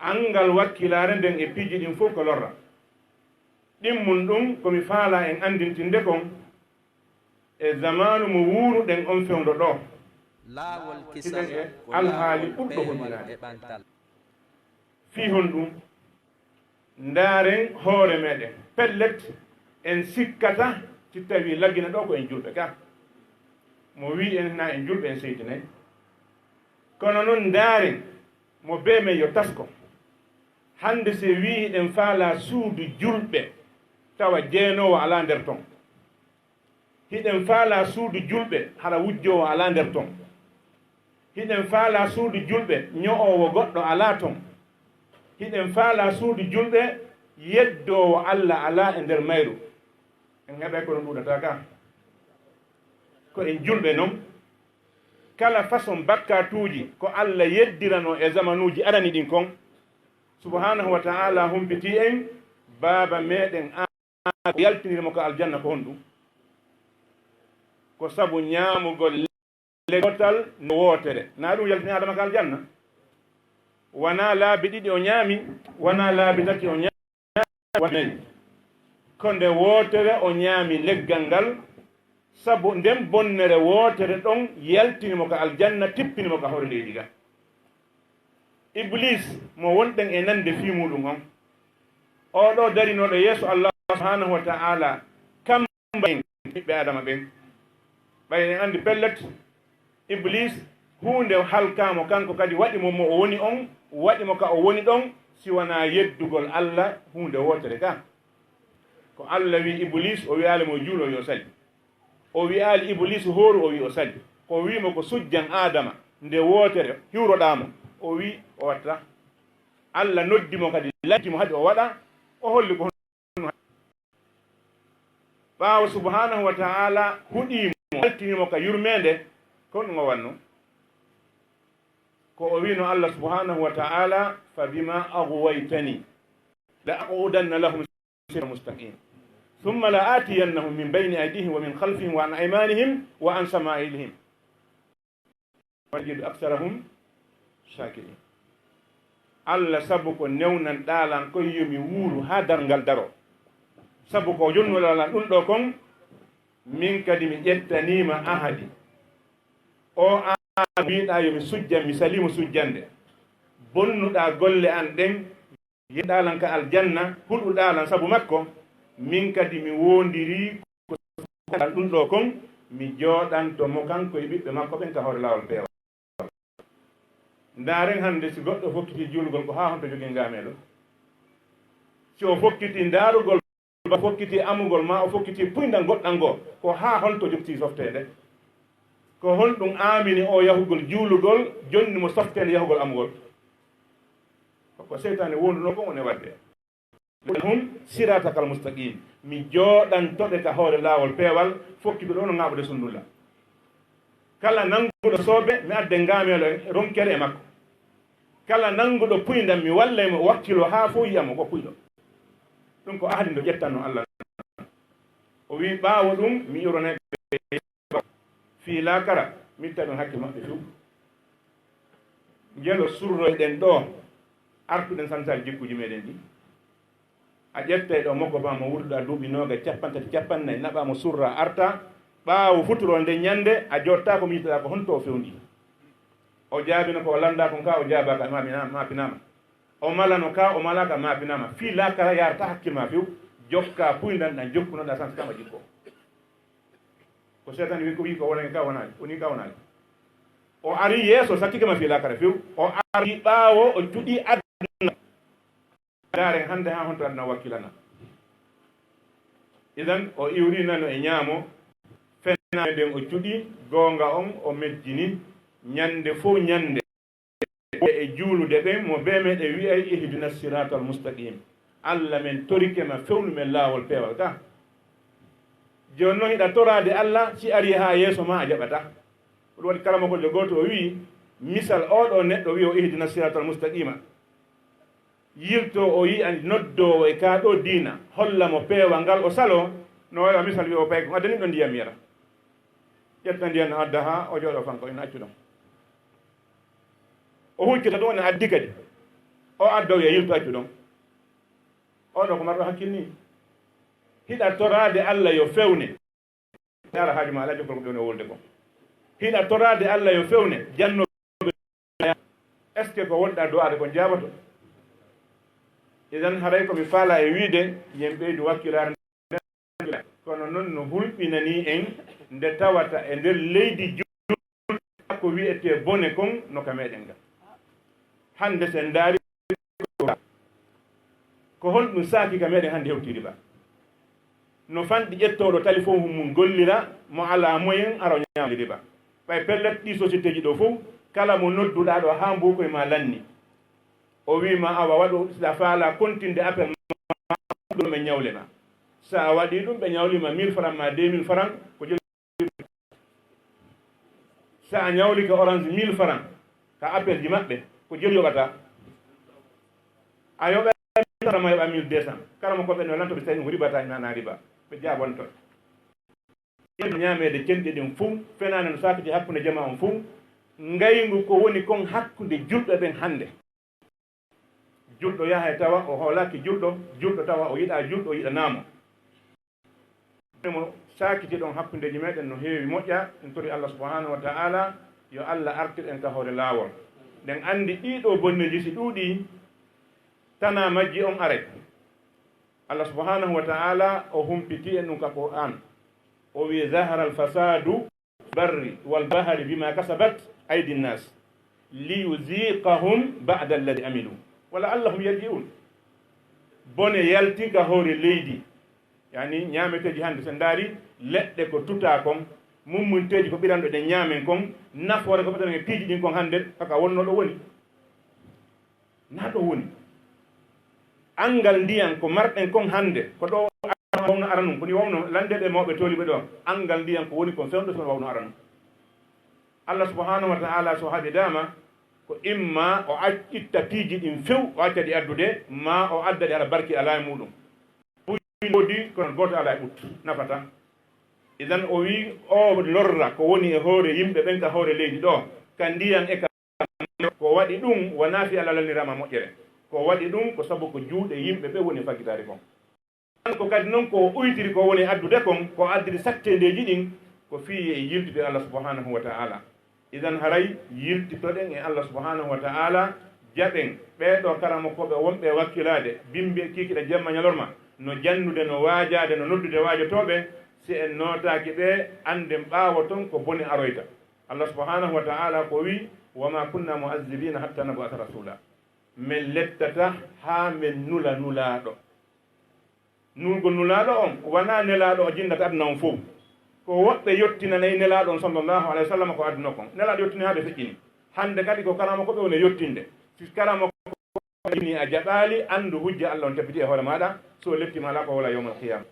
Anngal wakkilaare nden e piiji ɗin fow ko lorra. Ɗimmun ɗum ko mi faalaa en anndintinde kon e zamaanu mo wuuruɗen on fewndo ɗoo. Laawol kisal hiɗen e ko alhaali laawol ɓurɗo peewal holliraade. E ɓantal. Fii honɗum? Ndaaren hoore meɗen. Pellet, en sikkata si tawii Lagine ɗoo ko en julɓe ka. Mo wi'i en na en julɓe en seytinay. Kono noon ndaaren mo bee men yo tasko. Hannde si wii hiɗen faalaa suudu julɓe tawa jeenoowo alaa nder ton. Hiɗen faalaa suudu julɓe hara wujjoowo alaa nder ton. Hiɗen faalaa suudu julɓe ño'oowo goɗɗo alaa ton. Hiɗen faalaa suudu julɓe yeddoowo Alla alaa e nder mayru. En heɓay kono ɗuuɗataa ka. Ko en julɓe non. Kala façon bakkatuuji ko Alla yeddirano e zamanuuji arani ɗin kon. Subhanahu wa ta'ala humpiti en baaba meɗen Aadama yaltiniri mo ka aljanna ko honɗum? Ko sabu ñaamugol leggotal no wootere. Na ɗum yaltini Aadama ka aljanna? Wana laabi ɗiɗi o ñaami, wana laabi tati o ñaami, wana nayi. Ko nde wootere o ñaami leggal ngal, sabu nden bonnere wootere ɗon yaltini mo ka aljanna, tippini mo ka hoore leydi ga. Iblis mo wonɗen e nande fii muɗum on, oo ɗoo darinooɗo yeeso Allah subhanahu wa ta'ala, kamba en ɓiɓɓe Adama ɓen. Ɓay en anndi pellet, Iblis huunde halkaamo kanko kadi, waɗi mo mo o woni on, waɗi mo ka o woni ɗon, si wanaa yeddugol Allah huunde wootere ka. Ko Allah wi Iblis, o wi'aali mo juulo, o wi o sali. O wi'aali Iblis hooru, o wi o sali. Ko wi mo ko sujjan Adama nde wootere, hiwroɗaa mo, o wi o watta. Allah noddi mo kadi, lanti mo hadi o waɗa, o holli ko honno. Ɓaawo subhanahu wa ta'ala huɗii mo, altini mo ka yurmeende, ko honɗum o wanno? Ko o wi'no Allah subhanahu wa ta'ala, "Fa bima aghwaytani la aqudanna lahum sirata mustaqim. Thumma la atiyannahum min bayni aydihim wa min khalfihim wa an aymanihim wa an sama'ilihim. Wa tajidu aktharahum shakirin." Allah, sabu ko newnan ɗaalan koy, yo mi wuuru haa darngal daro. Sabu ko jonnuɗaa lan ɗum ɗoo kon, min kadi mi ƴettanii ma ahadi. O aan wi'ɗaa yo mi sujjan, mi salii mo sujjande. Bonnuɗaa golle an ɗen, yeɗɗaa lan ka aljanna, huɗuɗaa lan sabu makko. Min kadi mi woondirii ko ɗum ɗoo kon, mi jooɗanto mo kanko e ɓiɓɓe makko ɓen ka hoore laawol peewal. Ndaaren hannde, si goɗɗo fokkitii juulugol, ko haa honto jogii ngaameelo? Si o fokkitii ndaarugol, o fokkitii amugol, maa o fokkitii puyndan goɗɗan goo, ko haa honto jogtii softeende? Ko honɗum aamini o yahugol juulugol, jonni mo softeende yahugol amugol? Ko seytaane wondunoo kon woni waɗde. Hum siratakal mustaqim. Mi jooɗanto ɓe ka hoore laawol peewal, fokki ɓe ɗo no ŋaaɓude sundulla. Kala nannguɗo soobe, mi adda ngaameelo e ronkere e makko. Kala nannguɗo puyndan, mi wallay mo, o wakkiloo haa fof yi'a mo ko puyɗo. Ɗum ko ahadi ndo ƴettanno Allah. O wi'i, ɓaawo ɗum, mi ironay ɓe fii laakara, mi itta ɗum hakke maɓɓe fuu. Ngelo surroyɗen ɗo, artuɗen sansaari jikkuuji meɗen ɗi. A ƴettay ɗo mokko ba mo wurduɗaa duuɓi noogayi, cappanɗe tati, cappanɗe nayi, naɓaa mo surraa arta. Ɓaawo futuro nden ñannde, a jooɗtaako miijitoɗaa ko honto o fewndi. O jaabino ko o lanndaa kon ka, o jaabaaka, maapinaama, maapinaama. O malano ka, o malaaka, maapinaama. Fii laakara yaarata hakkil maa few, jokkaa puyndan ɗan jokkunoɗaa sans kama jikko. Ko seetan wi ko, wi ko wonani ka wonaali, woni ka wonaali. O ari yeeso, sakkike ma fii laakara few. O ari ɓaawo, o cuɗi aduna. Ndaaren hannde haa honto aduna wakkilana. Idan, o iwri nano e ñaamo, fenaande nden o cuɗi, goonga on o mejjini, ñannde fow ñannde. E juulude ɓen, mo bee meɗen wi'ay, "Ihdina siratal mustaqim." Allah, men torike ma, fewnu men laawol peewal ka. Jooni non, hiɗa toraade Allah, si ari haa yeeso ma, a jaɓata. Ɗum waɗi kala mo ko jogooto, o wi'i, misal oo ɗoo neɗɗo wi'i o, "Ihdina siratal mustaqima." Yilto o yi'a noddoowo e kaa ɗoo diina, holla mo peewal ngal o saloo, no wayi wa misal wi'o pay ko addani ɗo ndiyam yara. Ƴetta ndiyam no adda haa o jooɗo fanko ina accu ɗon. O huccita ɗum ne addi kadi. O adda o wi'a yilto accu ɗon. O ɗo ko marɗo hakkil ni. Hiɗa toraade Allah yo fewne. Yaara haaju ma alaa jokkol ko ɓe woni o wolde kon. Hiɗa toraade Allah yo fewne, janno. Est-ce que ko wonɗa du'aade kon jaaboto? Idan haray ko mi faala e wiide, yen ɓeydu wakkilaare nden, kono non no hulɓinani en nde tawata e nder leydi juulɓe ko wiyetee bone kon no ka meɗen ga. Hannde sen ndaari ko honɗum saaki ka meɗen hannde hewti riba. No fanɗi ƴettooɗo téléphone mum gollira mo alaa moyen aro ñaami riba. Ɓay pellet ɗi société ji ɗo fof kala mo nodduɗaa ɗo haa mbo koye ma lanni. O wii ma awa waɗu si a faala continde appel ma ɗo ɓe ñawle ma. So a waɗi ɗum ɓe ñawli ma mille francs ma deux mille francs ko joli. So a ñawli ko orange mille francs ka appel ji maɓɓe ko joli yoɓata. A yoɓa mille francs ma yoɓa mille deux cents. Kala mo ko ɓe no lanto ɓe tawi ɗum ribata nana riba. Ɓe jaabonto. Ñaameede cenɗi ɗin fof fenaande no saakiti hakkunde jama on fof. Ngayngu ko woni kon hakkunde julɓe ɓen hannde. Julɗo yaha e tawa o hoolaaki julɗo, julɗo tawa o yiɗaa julɗo, o yiɗanaamo. Mo saakiti ɗon hakkundeeji meɗen no heewi moƴƴa, en tori Allah subhanahu wa ta'ala yo Allah artir en ka hoore laawol. Ɗen anndi ɗii ɗoo bonneeji si ɗuuɗii, tanaa majji on aray. Allah subhanahu wa ta'ala o humpiti en ɗum ka Qur'an. O wi, "Zahara al-fasadu barri wal bahri bima kasabat aydi nnas liyuziqahum ba'da alladhi amilu wa la'allahum yarji'un." Bone yalti ka hoore leydi, yani ñaameteeji hannde, so ndaari leɗɗe ko tutaa kon, mummunteeji ko ɓiranɗo ɗen ñaamen kon, nafoore ko ɓeɗen e piiji ɗin kon hannde, kaka wonno ɗo woni. Na ɗo woni. Anngal ndiyan ko marɗen kon hannde, ko ɗo wawno ara nun, ko ni wawno lande ɓe mawɓe tooliɓe ɗo. Anngal ndiyan ko woni kon fewndo so wawno ara nun. Allah subhanahu wa ta'ala so haɓidaama, ko imma o ac-, itta piiji ɗin few, o acca ɗi addude, ma o adda ɗi hara barki alaa e muɗum. Buy woodi, kono gooto alaa e ɓuttu, nafata. Idan o wi, o lorra ko woni e hoore yimɓe ɓen ka hoore leydi ɗo, ka ndiyan e ka ko waɗi ɗum wonaa fii Allah lanniraama moƴƴere. Ko waɗi ɗum ko sabu ko juuɗe yimɓe ɓe woni e faggitaare kon. Kanko kadi non ko o uytiri ko woni addude kon, ko addiri satteendeeji ɗin, ko fii e yiltude Allah subhanahu wa ta'ala. Idan haray yiltitoɗen e Allah subhanahu wa ta'ala, jaɓen ɓee ɗoo karamokooɓe wonɓe e wakkilaade, bimbi kiikiɗe jemma ñalorma, no jannude, no waajaade, no noddude waajotooɓe, si en nootaaki ɓe, annden ɓaawo ton ko bone aroyta. Allah subhanahu wa ta'ala ko wi, "Wa ma kunna mu'azzibina hatta nab'atha rasula." Men lettataa haa men nula nulaaɗo. Nulgol nulaaɗo on, wanaa nelaaɗo o jinndata aduna on fow. Ko woɓɓe yottinanay nelaaɗo on sallallahu alayhi wa sallam ko aduna kon. Nelaaɗo yottini haa ɓe feƴƴini. Hannde kadi ko karamokooɓe woni yottinde. Si karamokooɓe a jaɓaali, anndu hujja Allah on tabbiti e hoore maaɗa, so o letti ma alaa ko wala yawmal qiyama.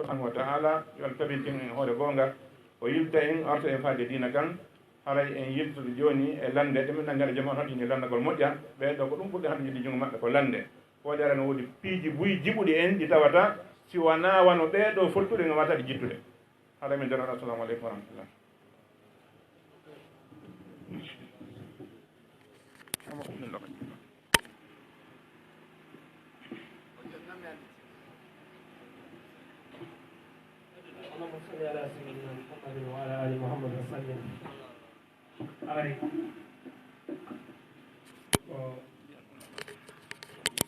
Subhanahu wa ta'ala, yo Allah tabintin en e hoore goonga, o yilta en, o arta en faade diina kan. Haray en yiltoto jooni e lande, ɗe min ɗan ngaɗa jama on hattini landagol moƴƴa. Ɓee ɗoo ko ɗum ɓurɗe hannde njiddi junngo maɓɓe ko lande. Ko waɗi ara no woodi piiji buy jiɓuɗi en ɗi tawata si wanaa wano ɓee ɗoo fottude no wata ɗi jittude. Haray min dara, assalamu aleykum wa rahmatullah. اللهم صل على سيدنا محمد وعلى آل محمد وسلم. Haray ko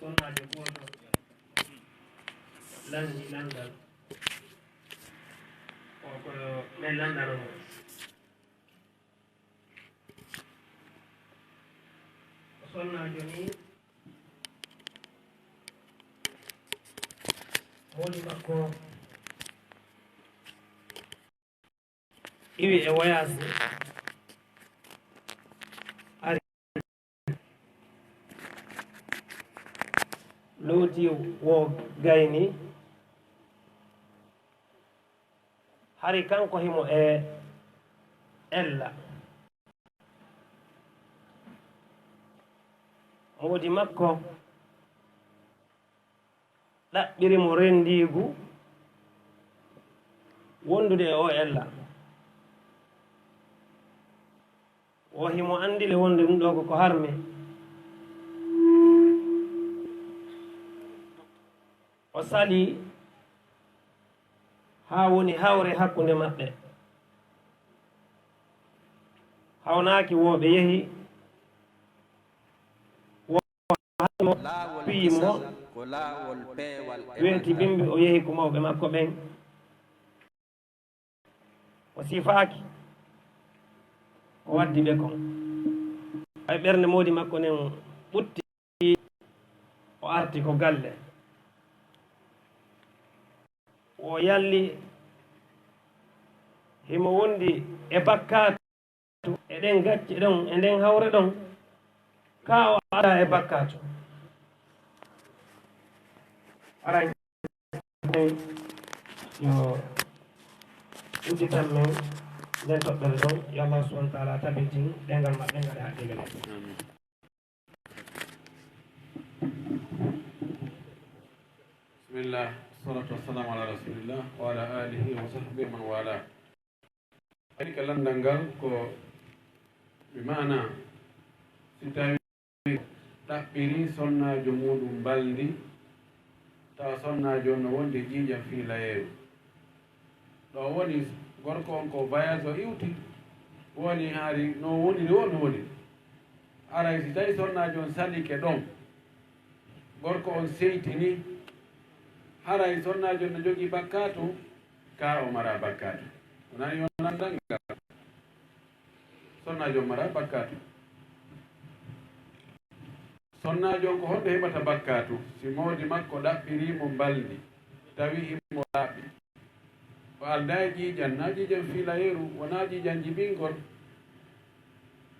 sonnaajo gooto lanndii lanndal, o ko men lanndano mo. O sonnaajo ni, moodi makko iwi e voyage, ari looti wo gayni, hari kanko himo e ella. Moodi makko ɗaɓɓiri mo renndiigu wondude e o ella. O himo anndi le wonde ɗum ɗo ko, ko harmi. O salii haa woni hawre hakkunde maɓɓe. Hawnaaki wo ɓe yehi, wo mo, piyi mo, weeti bimbi, o yehi ko mawɓe makko ɓen. O sifaaki ko waddi ɓe kon. Ɓay ɓernde moodi makko nden ɓutti, o arti ko galle. O yalli, himo wondi e bakkaatu, e ɗen gacce ɗon, e nden hawre ɗon, ka o alaa e bakkaatu. Aray, yo udditan men nden toɓɓere ɗon, yo Allah subhanahu wa ta'ala tabintin ɗengal maɓɓe, ngaɗa haqqille maɓɓe. Amin. Bismillah, salatu wassalamu ala rasulillah wa ala alihi wa sahbihi man wala. Kadi ka landal ngal ko mi maana, si tawi ɗaɓɓiri sonnaajo muuɗum mbalndi, tawa sonnaajo on no wondi e ƴiiƴam fiilayeeru. Ɗo woni gorko on ko voyage o iwti, woni hari no woniri o no woniri. Aray si tawi sonnaajo on salike ɗon, gorko on seytini, haray sonnaajo on no jogii bakkaatu, ka o mara bakkaatu. Wonani yo landal ngal. Sonnaajo on mara bakkaatu. Sonnaajo on ko honɗo heɓata bakkaatu? Si moodi makko ɗaɓɓirii mo mbalndi, tawi himo laaɓi. O aldaa e ƴiiƴam, na ƴiiƴam fiilayeeru, wonaa ƴiiƴam jibingol.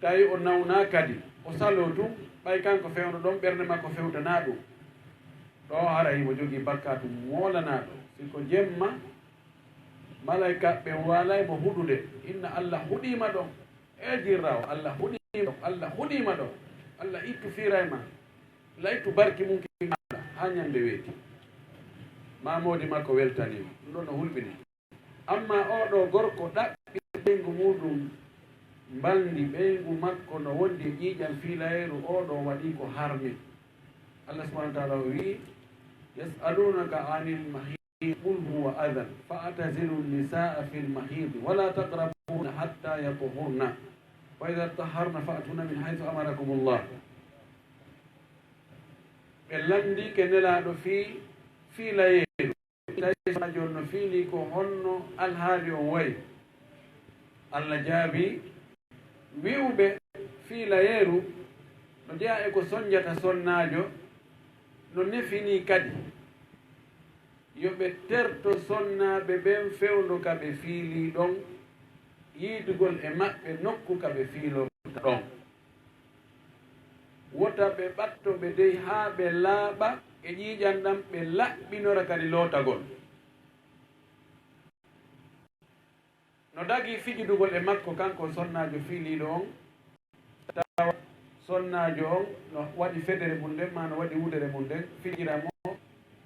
Tawi o nawnaa kadi, o saloo tun, ɓay kanko fewndo ɗon, ɓernde makko fewtanaa ɗum. Ɗo hara himo jogii bakkaatu moolanaaɗo. Si ko jemma, malaykaaɓe waalay mo huɗude. Inna Allah huɗiima ɗon. E jirraawo, Allah huɗiima ɗon, Allah huɗiima ɗon. Allah ittu firay ma. Allah ittu barki mun ki maɗa haa ñande weeti. Ma moodi makko weltaniima. Ɗum ɗon no hulɓini. Amma oo ɗoo gorko ɗaɓɓi ɓeyngu muuɗum mbalndi, ɓeyngu makko no wondi e ƴiiƴam fiilayeeru, oo ɗoo waɗii ko harmi. Allah subhanahu wa ta'ala o wi'i, "Yas'alunaka anil mahid, qul huwa adhan, fa'tazilu nisaa fil mahid, wa la taqrabuhunna hatta yatahharna, fa idha tatahharna fa'tuhunna min haythu amarakumullah." Ɓe lanndike Nelaaɗo fii fiilayeeru. Tawi sonnaajo on no fiilii, ko honno alhaali on wayi? Allah jaabii, wi'uɓe fiilayeeru no jeyaa e ko sonnjata sonnaajo, no nefinii kadi. Yo ɓe terto sonnaaɓe ɓen fewndo ka ɓe fiilii ɗon, yiidugol e maɓɓe nokku ka ɓe fiilorta ɗon. Wota ɓe ɓatto ɓe dey haa ɓe laaɓa e ƴiiƴan ɗan, ɓe laɓɓinora kadi lootagol. No dagii fijidugol e makko, kanko sonnaajo fiiliiɗo on, tawa sonnaajo on no waɗi federe mun nden, maa no waɗi wudere mun nden, fijira mo.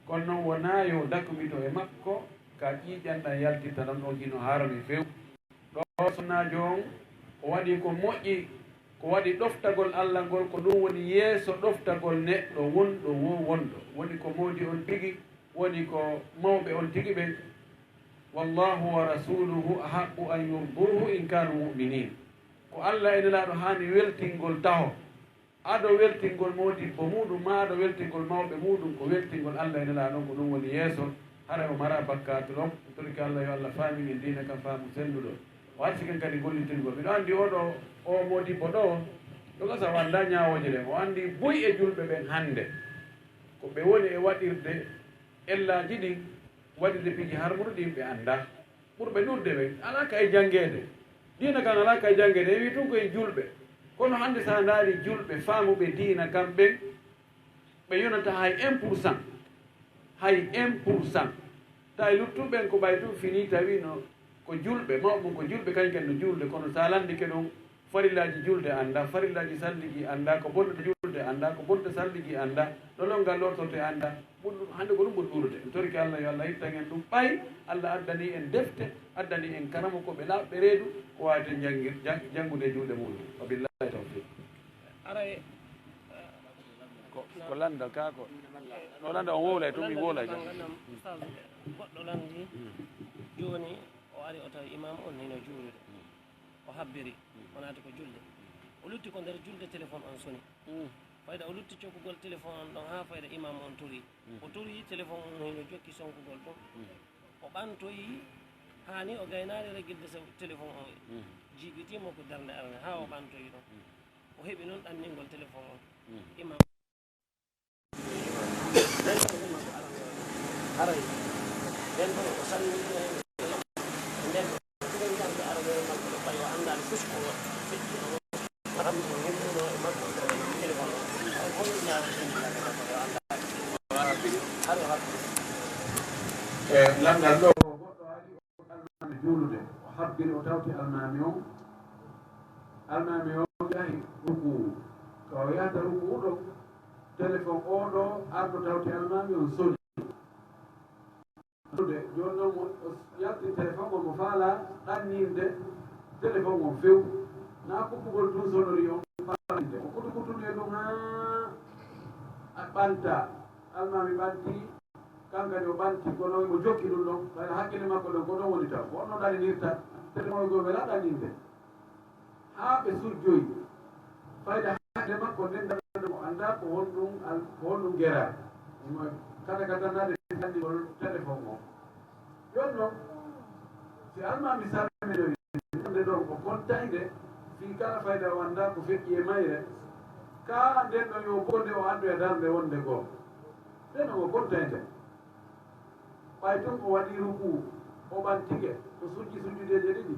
Kono non wonaa yo dakmito e makko, ka ƴiiƴan ɗan yaltitta ɗon, ɗon hino harmi few. Ɗo sonnaajo on, o waɗi ko moƴƴi, ko waɗi ɗoftagol Allah ngol, ko ɗum woni yeeso ɗoftagol neɗɗo wonɗo wo wonɗo. Woni ko moodi on tigi, woni ko mawɓe on tigi ɓen. Wallahu wa rasuluhu ahaqqu an yurduhu in kanu mu'minin. Ko Allah e Nelaaɗo haani weltingol taho. Ado weltingol moodibbo muuɗum, maa ado weltingol mawɓe muuɗum, ko weltingol Allah e Nelaaɗo on, ko ɗum woni yeeso, haray o maraa bakkaatu ɗon. Mi torike Allah yo Allah faamin en diina kan faamu selluɗo. O arsike en kadi gollitirgol. Miɗo anndi oo ɗoo, oo moodibbo ɗoo, ɗo gasa o anndaa ñaawooje ɗen. O anndi buy e julɓe ɓen hannde. Ko ɓe woni e waɗirde ellaaji ɗin, waɗirde piiji harmuɗi ɗin ɓe anndaa. Ɓurɓe nurde ɓen, alaa ka e janngeede. Diina kan alaa ka e janngeede, e wii tun ko en julɓe. Kono hannde, si a ndaari julɓe faamuɓe diina kan ɓen, ɓe yonata hay un pour cent. Hay un pour cent. Tawi luttuɓe ɓen ko ɓay tun finii, tawi no ko julɓe, mawɓe mun ko julɓe, kañum ken no juulde, kono si a lanndike ɗum, farillaaji julde anndaa, farillaaji salligi anndaa, ko bonta julde anndaa, ko bonta salligi anndaa, no lonngal lortortee anndaa. Ɓuri ɗum, hannde ko ɗum ɓuri ɗuuɗude. En torike Allah yo Allah ittan en ɗum. Ɓay Allah addani en defte, addani en karamokooɓe laaɓɓe reedu, ko waaweten janngir-, jan-, janngude e juuɗe muuɗum. Wa billahi tawfiq. Aray, ko, ko lanndal kaa ko. No lanndal on wowlay to, mi wowlay to. Banngal nam, ustaz, goɗɗo lanndi, jooni o ari o tawi imam on hino juulude. O habbiri, o naati ko julde. O lutti ko nder julde, téléphone on soni. Fayda o lutti cokkugol téléphone on ɗon haa fayda imam on torii. O torii, téléphone on hino jokki sonkugol ɗum. O ɓantoyi, Haa ni o gaynaali reggirde so-, téléphone o jiiɓitiima ko darnde arane haa o ɓantoyi ɗon. O heɓi noon ɗanningol téléphone o. Imam. Haray nden ɗon o salmini nden ɗon ɗum arde arde makko ɗo ɓay o anndaani fof ko feƴƴi ɗo. Haram ɗum yimɗuno e makko téléphone o. Hay ko ɗum ñaawo ɗum makko ɗo anndaani. Haray o haɓɓi. E lamndal ɗo. Almaami juulude, o habbiri, o tawti almaami on. Almaami on yahi rukuu. Ka o yahata rukuu ɗo, téléphone o ɗo ardo tawti almaami on soni. Juulude, jooni noon mo o yalti téléphone on, mo faala ɗanninde téléphone on few. Naa kuɓɓugol tun sonori on, faala ɗanninde. O kutu kutunde ɗum haa a ɓanta. Almaami ɓanti. Kankani o ɓanti, kono o jokki ɗum ɗon, ɓayra hakkille makko ɗon ko ɗon woni taw. Ko on no ɗaninirta, tele mo go wela ɗaninde. Haa ɓe sujjoyi. Fayda hakkille makko nden ɗaɗɗo mo annda ko honɗum al-, ko honɗum geraa. Mo kata kata naade anndi ngol téléphone o. Jooni noon, si almaami salminoyi, wonde ɗon ko kontaynde, fii kala fayda o annda ko feƴƴi e mayre, kaa nden ɗon yo bonde o anndu e darnde wonde goo. Nden o ɓontay nden. Ɓay tun o waɗii rukuu, o ɓantike, o sujji sujjudeeje ɗiɗi,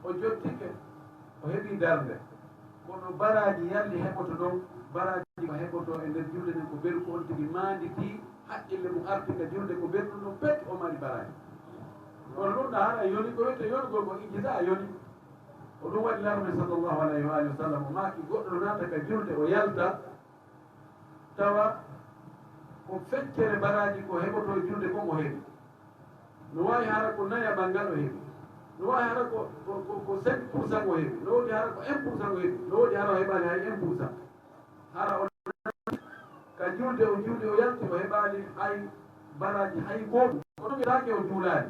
o jottike, o heɓii darnde. Kono baraaji yalli heɓoto ɗon, baraaji ko heɓoto e nder julde nden ko beru ko on tigi maanditii, haqqille mum arti ka julde ko beru ɗum ɗon pet o mari baraaji. Kono ɗum ɗa hara yoni ko wiyete yonugol ko ijjita a yoni. Ko ɗum waɗi Laamɗo sallallahu alayhi wa alihi wa sallam o maaki goɗɗo no naata ka julde o yalta, tawa ko feccere baraaji ko heɓotoo julde kon o heɓi. No waawi hara ko naya banngal o heɓi. No waawi hara ko, ko, ko, ko cinq pour cent o heɓi. No woodi hara ko un pour cent o heɓi. No woodi hara o heɓaali hay un pour cent. Hara o ka julde o juuli o yalti o heɓaali hay baraaji hay gootum. Kono mi taake o juulaali.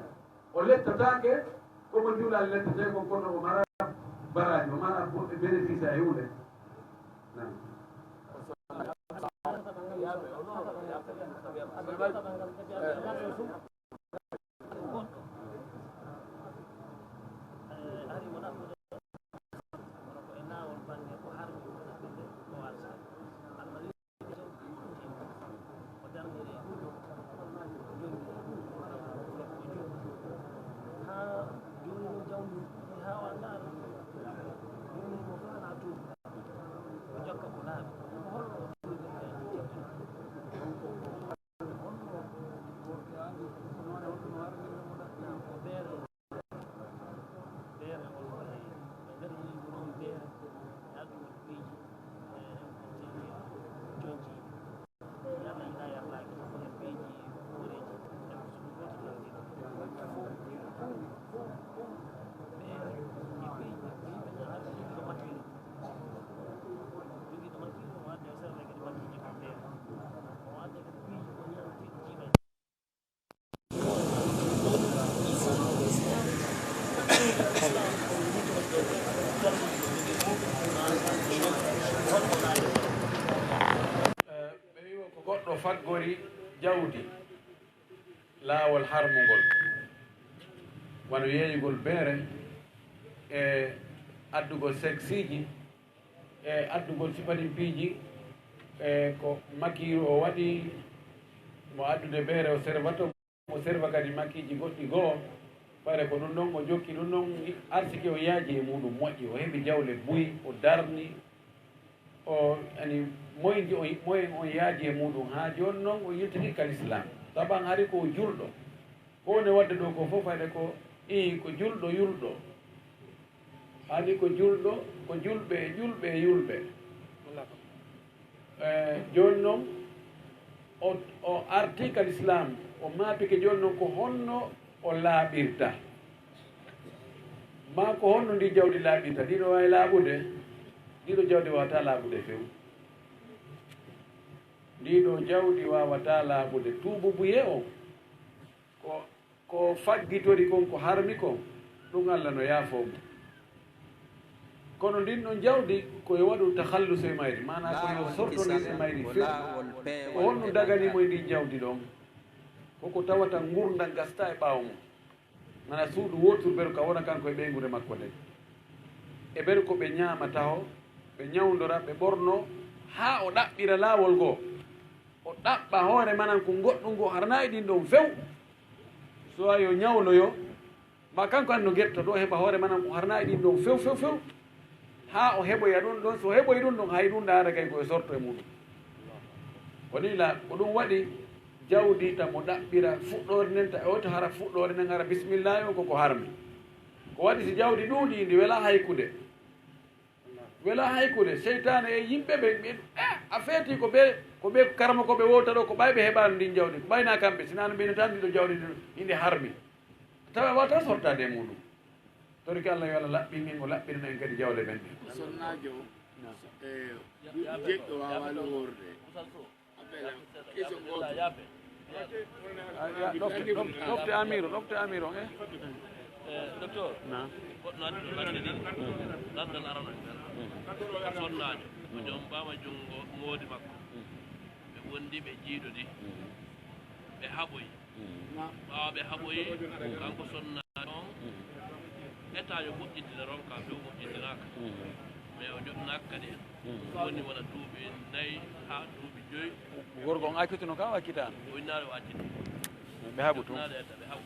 O lettataake, ko mo juulaali lettetee kon, kono o mara baraaji, o mara bo-, bénéfice e huunde. Naam. Ɓe wi'o ko goɗɗo faggori jawdi laawol harmungol, wano yeeyugol beere e addugol seksiiji e addugol sifanin piiji, e ko makiiru o waɗi mo addude beere o servato. Mo serva kadi makkiiji goɗɗi goo, ɓayre ko ɗum ɗon o jokki ɗum ɗon, arsike o yaaji e muuɗum moƴƴi, o heɓi jawle buy, o darni, o ani moyndi o, moyen on yaaji e muuɗum, haa jooni noon o yiltini ka Lislaam. Taban hari ko o julɗo, ko woni waɗde ɗo ko fof fayde ko, ii, ko julɗo yulɗo. Ani ko julɗo, ko julɓe e ƴulɓe e yulɓe. E, jooni noon, o, o artii ka Lislaam, o maapike jooni noon ko honno o laaɓirta. Maa ko honno ndi jawdi laaɓirta. Ndi ɗo waawi laaɓude, ndi ɗo jawdi waawataa laaɓude few. Ndi ɗo jawdi waawataa laaɓude. Tuububuye o, ko Ko faggitori kon, ko harmi kon, ɗum Alla no yaafoo mo. Kono ndin ɗon jawdi, ko yo waɗu takhallus e mayri, maanaa ko yo sortondir e mayri few. Ko honɗum dagani mo e ndin jawdi ɗon? Ko ko tawata ngurndan gasta e ɓaawo mum. Mana suudu wootur beru ka wona kanko e ɓeynguure makko nden. E beru ko ɓe ñaama taho, ɓe ñawndora, ɓe ɓorno, haa o ɗaɓɓira laawol ngoo. O ɗaɓɓa hoore manan ko goɗɗum ngoo harnaa e ɗin ɗon few. So a yo ñawloyo, ma kanko an no getto ɗo heɓa hoore manan ko harnaa e ɗin ɗon few, few, few. Haa o heɓoya ɗum ɗon, so heɓoyi ɗum ɗon, hay ɗum ɗaara kay ko e sorto e muɗum. Ko nii la, ko ɗum waɗi jawdi ta mo ɗaɓɓira fuɗɗoore nden, ta o to hara fuɗɗoore nden hara bismillaahi on ko ko harmi. Ko waɗi si jawdi ɗuuɗi ndi welaa haykude. Welaa haykude, seytaane e yimɓe ɓe, ɓe, eh, a feeti ko ɓe, ko ɓe karamokooɓe wowta ɗo, ko ɓay ɓe heɓaano ndin jawdi, ko ɓay na kamɓe, sinaa no ɓe no tan ndi ɗo jawdi ndi, ndi harmi. Tawa wata sortaade e muɗum. Torike Allah yo Allah laɓɓin en, o laɓɓirina en kadi jawle men ɗen. Sonnaajo, e, duuɓi jeɗɗo waawano woorde. Appel am, question gooto. Ah, ya, ɗofte, ɗofte, ɗofte Amiru, ɗofte Amiru on, eh? Eh, docteur, na. Goɗɗo addi ɗo ladde ɗiɗi. Laddal aranal ngal. Sonnaajo, o jombama junngo moodi makko. Ɓe wondi, ɓe jiidodi. Ɓe haɓoyi. Ɓaawo ɓe haɓoyi, kanko sonnaajo on, état yo moƴƴintina ronka, few moƴƴintinaaka. Mais o joɗɗinaaka kadi en. Woni wona duuɓi nayi haa duuɓi joyi. Gorko on accituno ka, o accitaano? O innaade o acciti. Ɓe haɓu tun. Joɗɗinaade edda, ɓe haɓu.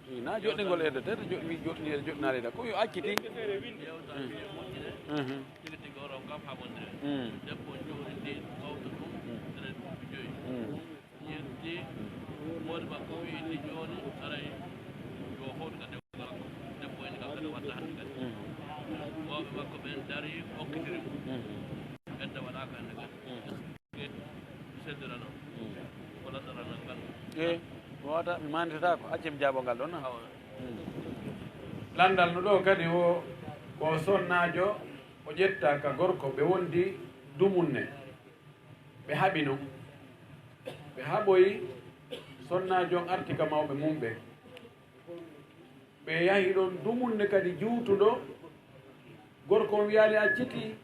Ii, na joɗɗingol edda, tete joɗɗini, joɗɗini edda, joɗɗinaade edda. Ko yo acciti. Yewta, moƴƴine. Mhm. Tigi tigi o ronka haɓondire. Mm. Debbo on jooɗi ndi, ɓawta ɗum, ene duuɓi joyi. Mm. Yetti, moodi makko wi'i, "Ni jooni, aray, yo hootu ka dewgal makko." Debbo en kam kadi watta hannde kadi. Mm. Mawɓe makko ɓen dari, okkitiri mo. Mm. Edda waɗaaka hannde kadi. Mm. Ke, mi seddorano. Mm. Ko lanndal ngal. Eh, mi wawata, mi maanditata ko. Accee mi jaabo ngal ɗon, na? Awa. Mm. Lanndal no ɗo kadi o, ko sonnaajo, o ƴetta ka gorko, ɓe wondi dumunne. Ɓe haɓi non. Ɓe haɓoyi, sonnaajo on arti ka mawɓe mum ɓen. Ɓe yahi ɗon dumunne kadi juutuɗo. Gorko on wiyaali accitii,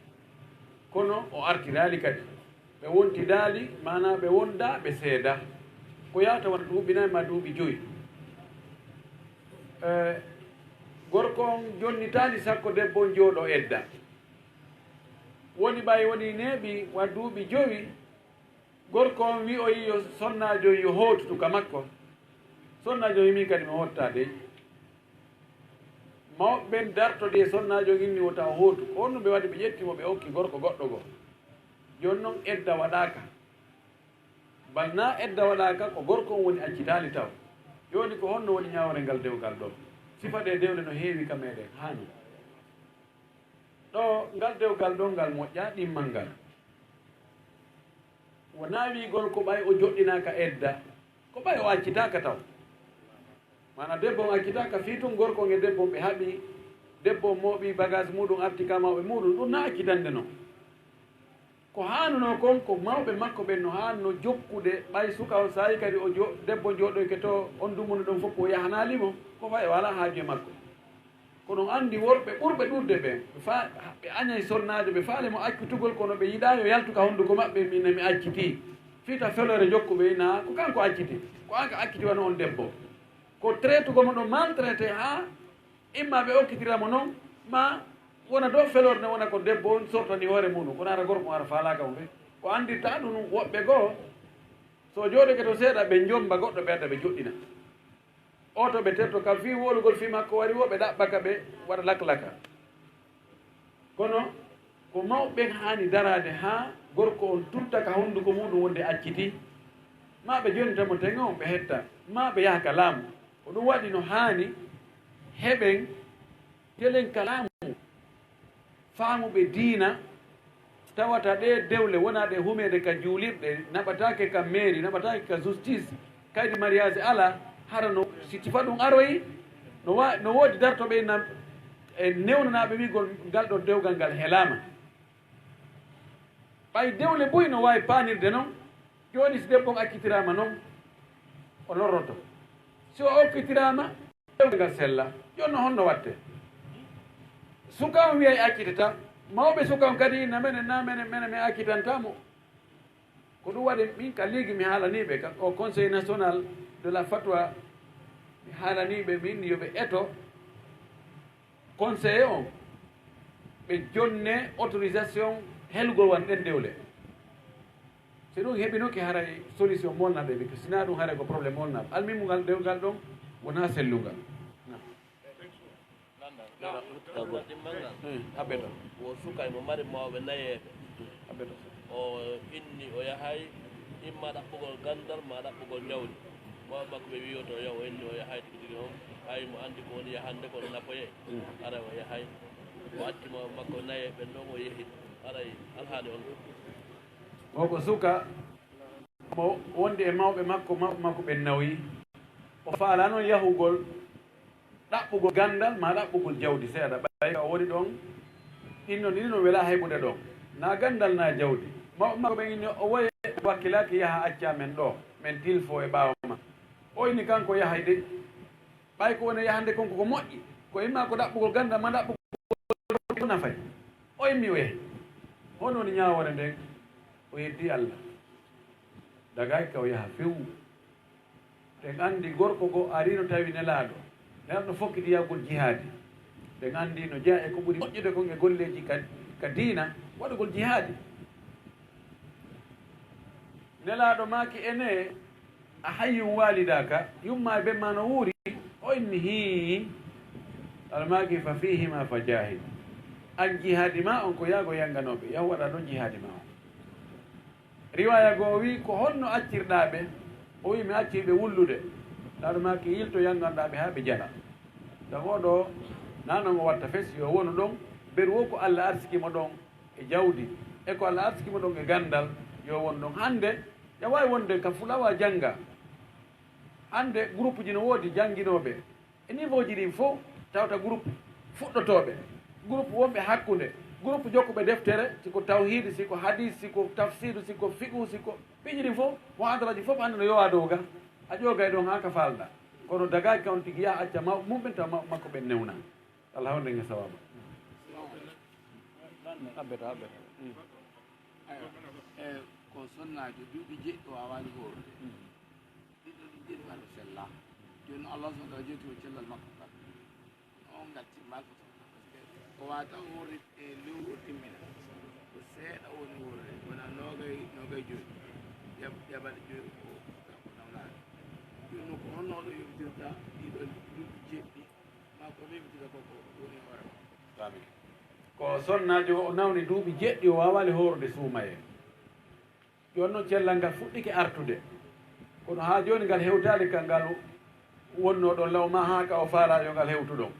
kono o artiraali kadi. Ɓe wontidaali, maanaa ɓe wondaa, ɓe seedaa. Ko yaata wona duuɓi nayi maa duuɓi joyi. Eh, gorko on jonnitaali sakko debbo on jooɗo edda. Woni ɓay woni neeɓi wa duuɓi jowi, gorko on wi'oyi yo sonnaajo yo hootu ka makko. Sonnaajo wi'i, "Min kadi mi hoottaa dey." Mawɓe ɓen dartodi e sonnaajo on inni wota o hootu. Ko honno ɓe waɗi? Ɓe ƴetti mo, ɓe okki gorko goɗɗo goo. Jooni non edda waɗaaka. Bal na edda waɗaaka, ko gorko on woni accitaali taw. Jooni ko honno woni ñaawre ngal dewgal ɗoo? Sifa ɗee dewle no heewi ka meɗen, haani. Ɗo ngal dewgal ɗo ngal moƴƴa ɗimmal ngal. Wonaa wi'ugol ko ɓay o joɗɗinaaka edda, ko ɓay o accitaaka taw. Maana debbo on accitaaka fii tun gorko on e debbo on ɓe haɓi, debbo on mooɓi bagage muɗum arti ka mawɓe muɗum, ɗum na accitande non. Ko haanunoo kon, ko mawɓe makko ɓen no haanunoo jokkude, ɓay suka on saa'i kadi o jo-, debbo on jooɗoyke to on dumunne ɗon fof o yahanaali mo, ko fay o alaa haaju e makko. Kono on anndi worɓe ɓurɓe ɗuuɗde ɓen, ɓe fa-, ɓe añay sonnaajo, ɓe faale mo accitugol, kono ɓe yiɗaa yo yaltu ka honduko maɓɓe, "Min mi accitii." Fii ta feloore jokkuɓe ina, ko kanko acciti, ko an ka acciti wano on debbo. Ko traitugol mo ɗon maltraité haa imma ɓe okkitira mo non, ma wona dow feloore ne wona ko debbo on sortani hoore muɗum, kono hara gorko on hara faalaaka mo fe. Ko anndirta ɗum woɓɓe goo, so jooɗoke to seeɗa, ɓe njomba goɗɗo, ɓe adda ɓe joɗɗina. Oto ɓe terto kam fii wowlugol fii makko wari woo, ɓe ɗaɓɓa ka ɓe waɗa laklaka. Kono ko mawɓe ɓen haani daraade haa gorko on tutta ka honduko muɗum wonde accitii, maa ɓe jonnita mo teŋe on ɓe hetta, maa ɓe yaha ka laamu. Ko ɗum waɗi no haani heɓen telen ka laamu. Faamuɓe diina tawata ɗee dewle wonaa ɗe humeede ka juulirɗe, naɓataake ka mairie, naɓataake ka justice, kaydi mariage alaa, hara no si sifa ɗum aroyi, no wa-, no woodi dartoɓe nam e newnanaaɓe wi'ugol ngal ɗoo dewgal ngal helaama. Ɓay dewle buy no waawi paanirde non, jooni si debbo on accitiraama non, o lorroto. Si o okkitiraama, ngal sella. Jooni no honno watte? Suka on wiyay accitata, mawɓe suka on kadi na menen, na menen, menen, mi accitanta mo. Ko ɗum waɗi min ka ligue mi haalanii ɓe ka, au Conseil National de la Fatwa, Mi haalanii ɓe min yo ɓe eto conseiller on, ɓe jonne autorisation helugol wan ɗen dewle. Si ɗum heɓinoke, haray solution molna ɓe, ɓe sinaa ɗum, haray ko problème molna ɓe. Almimu ngal dewgal ɗon wonaa sellungal. Abbeta. Wo sukay mo mari mawɓe nayeeɓe. Abbeta. O inni o yahay, imma ɗaɓɓugol gandal ma ɗaɓɓugol jawdi. Mawɓe makko ɓe wiyoto o yaw, o inni o yahay tigi tigi on. Hay mo andi ko woni yahande kon nafoye. Aray o yahay. O acci mawɓe makko nayeeɓe ɗon o yehi. Aray alhaali on. O ko suka mo wondi e mawɓe makko, mawɓe makko ɓen nawi. O faala noon yahugol ɗaɓɓugol ganndal ma ɗaɓɓugol jawdi seeɗa, ɓay ka o woni ɗon. Ɗin non ɗiɗi non welaa heɓude ɗon, na ganndal na jawdi. Mawɓe makko ɓen inni o woye, wakkilaaki yaha acca men ɗo, men tilfo e ɓaawo ma. O inni kanko yahay de, ɓay ko woni yahande kon koko moƴƴi, ko imma ko ɗaɓɓugol ganndal ma ɗaɓɓugol ko nafay. O immi o yahi. Hono woni ñaawoore nden? O yeddi Allah. Dagaaki ka o yaha few. Ɓen anndi gorko goo ariino tawi Nelaaɗo. Nelaaɗo no fokkiti yahgol jihaadi. Ɓen anndi no jeyaa e ko ɓuri moƴƴude kon e golleeji ka, ka diina, waɗugol jihaadi. Nelaaɗo maaki, ene, a hayyun waalidaka, yumma e ben ma no wuuri? O inni, hii. Nelaaɗo maaki, fa fihima fa jahid. An jihaadi ma on ko yahgo yannganooɓe, yahu waɗa ɗon jihaadi ma on. Riwaaya goo wii, ko honno accirɗaa ɓe? O wii, mi accii ɓe wullude. Nelaaɗo maaki, yilto yannganɗaa ɓe haa ɓe jala. Tawi oo ɗoo, na non o watta fes, yo wonu ɗon, beru woo ko Alla arsiki mo ɗon e jawdi, e ko Alla arsiki mo ɗon e ganndal, yo won ɗon. Hannde, ƴa waawi wonde ka fulawa jannga. Hannde, groupe ji no woodi jannginooɓe e niveau ji ɗin fow, tawta groupe fuɗɗotooɓe, groupe wonɓe hakkunde, groupe jokkuɓe deftere, si ko tawhiid, si ko hadiis, si ko tafsiiru, si ko fiqhu, si ko piiji ɗin fow, muhadaraaji fof hannde no yowaa dow ga, a ƴoogay ɗon haa ka faalɗaa. Kono dagaaki ka on tigi yaha acca mawɓe mum ɓen, tawa mawɓe makko ɓen newna. Allah hawrde nge sawaaba. Abbeta, abbeta. Aywa, e ko sonnaajo duuɓi jeɗɗi o waawaani hoorde. Ɗiɗo ɗi jeɗɗi waɗa sella. Jooni noon, Allah subhanahu wa taala jetti o cellal makko ngal. On ngatti mal foto. Parce que ko waata hoorde e lewru o timmina. Ko seeɗa woni hoorde, wona noogay, noogay joyi. Jab-, jaɓal joyi ko, ko nawnaade. Jooni noon, ko honno oɗo yowtirta ɗiɗo duuɓi jeɗɗi? Ko sonnaajo o nawni duuɓi jeɗɗi, o waawaali hoorude suumayee. Jooni noon, cellal ngal fuɗɗike artude, kono haa jooni ngal hewtaali ka ngal wonnoo ɗon law, maa haa ka o faalaa yo ngal hewtu ɗon.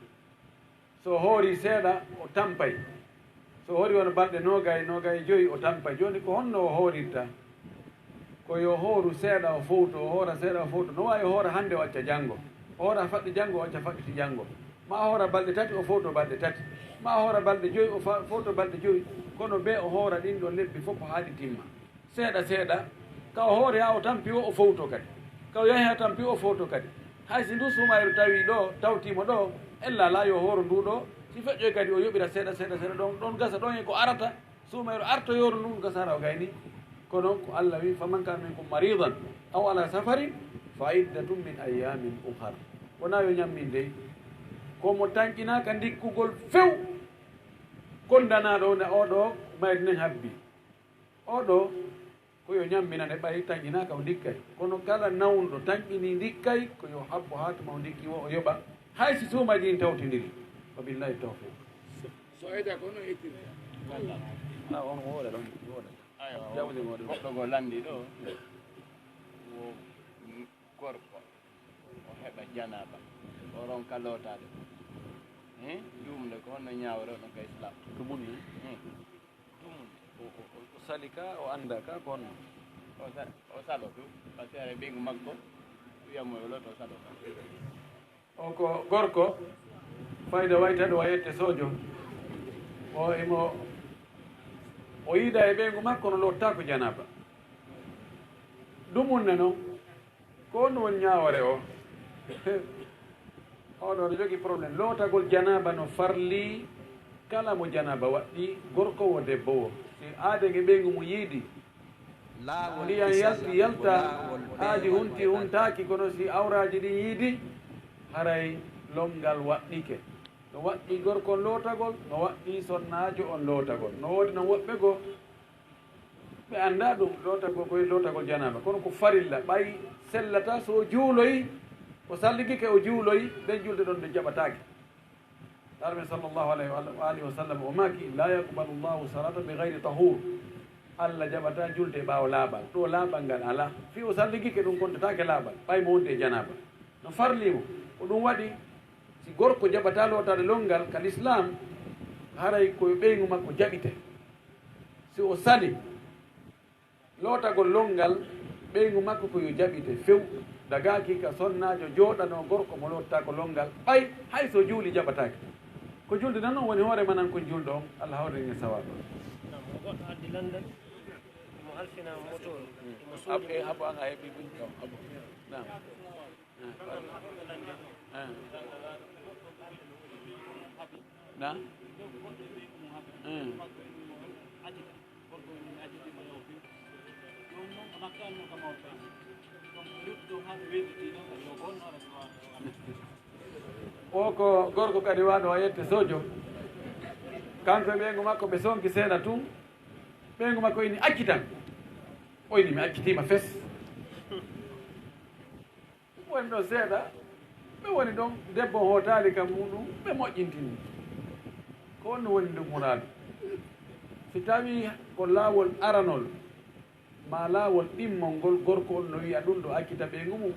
So o hoorii seeɗa, o tampay. So o hoori wona balɗe noogay, noogay e joyi, o tampay. Jooni ko honno o hoorirta? Ko yo hooru seeɗa, o fowto, o hoora seeɗa, o fowto. No waawi o hoora hannde, o acca janngo. O hoora faɗɗi janngo, o acca faɗɗiti janngo. Ma o hoora balɗe tati, o fowto balɗe tati. Ma o hoora balɗe joyi, o fa-, fowto balɗe joyi. Kono bee o hoora ɗin ɗon lebbi fof haa ɗi timma. Seeɗa seeɗa, ka o hoori haa o tampi o, o fowto kadi. Ka o yahi haa tampi o, o fowto kadi. Hay si ndu suumayru tawi ɗo, tawtiimo ɗo, ella alaa yo hooru ndu ɗo, si feƴƴoy kadi o yoɓira seeɗa seeɗa seeɗa ɗon, ɗon gasa ɗon e ko arata, suumayru artoyooru ndun gasa hara o gayni. Kono ko Allah wi, faman kana minkum maridan aw ala safarin fa iddatun min ayyamin ukhar. Wonaa yo ñammin dey, ko mo tanƴinaaka ndikkugol few, kondanaaɗo wonde oo ɗoo mayri nen habbi. Oo ɗoo, ko yo ñamminane ɓay tanƴinaaka o ndikkay. Kono kala nawnuɗo tanƴinii ndikkay, ko yo habbo haa tuma o ndikki woo o yoɓa, hay si suumayji ɗin tawtindiri. Wa billahi tawfiq. So ayda ko no yettirta. Ala on woore ɗon, woore. Aywa, jawdi woore. Goɗɗo goo lanndii ɗoo. Wo gorko, o heɓa janaaba, o ronka lootaade. Hein? Ɗum nde ko honno ñaawre ɗon ka Islam? Ɗum woni. Hein? Ɗum woni. O, o, o, o sali ka, o annda ka, ko honno? O sa-, o salo ɗum, parce que ɓeyngu makko, wiyamo yo looto, o salo ka. O ko gorko, fayda wayta ɗo wayette sojo. O imo, o yiida e ɓeyngu makko no loottaako janaaba. Ɗum woni noon. Ko honɗum woni ñaawore o? Oɗo no jogii problème. Lootagol janaaba no farli kala mo janaaba waɗɗi, gorko wo, debbo wo. Si aaden e ɓeyngu mum yiidi, ndiyan yalti yalta, aaji hunti huntaaki, kono si awraaji ɗin yiidi, Haray lonngal waɗɗike. No waɗɗii gorko on lootagol, no waɗɗii sonnaajo on lootagol. No woodi non woɓɓe goo, ɓe anndaa ɗum, lootagol ko e lootagol janaaba. Kono ko farilla, ɓay sellataa so o juuloyi, o salligike o juuloyi, nden julde ɗon nde jaɓataake. Laara men sallallahu alayhi wa alihi wa sallam o maaki, "La yaqbalu Allahu salata bi ghayri tahur." Allah jaɓataa julde ɓaawo laaɓal. Ɗo laaɓal ngal alaa. Fii o salligike ɗum kontataake laaɓal, ɓay mo wondi e janaaba. No farlii mo, ko ɗum waɗi, si gorko jaɓataa lootaade lonngal ka lislaam, haray ko yo ɓeyngu makko jaɓite. Si o sali lootagol lonngal, ɓeyngu makko ko yo jaɓite few, dagaaki ka sonnaajo jooɗanoo gorko mo lootataa ko lonngal, ɓay hay so juuli jaɓataake. Ko julde non on woni hoore manan kon julɗo on, Allah hawrin e sawaabu. Naam, mo goɗɗo addi lanndal, mo halfina motoor, mo Ab-, soodi e Abu an a heɓi ɗum ɗo, Abu. Naam. Na? O ko gorko kadi waɗo o yette sojo. Kanko e ɓeyngu makko ɓe sonki seeɗa tun. Ɓeyngu makko ini accitan. O ini mi accitiima fes. Woni ɗo seeɗa, ɓe woni ɗon, debbo hootaali ka muuɗum, ɓe moƴƴintini. Ko honno woni ndu muraadu? Si tawii ko laawol aranol, maa laawol ɗimmol ngol, gorko on no wi'a ɗum ɗo accita ɓeyngu mum,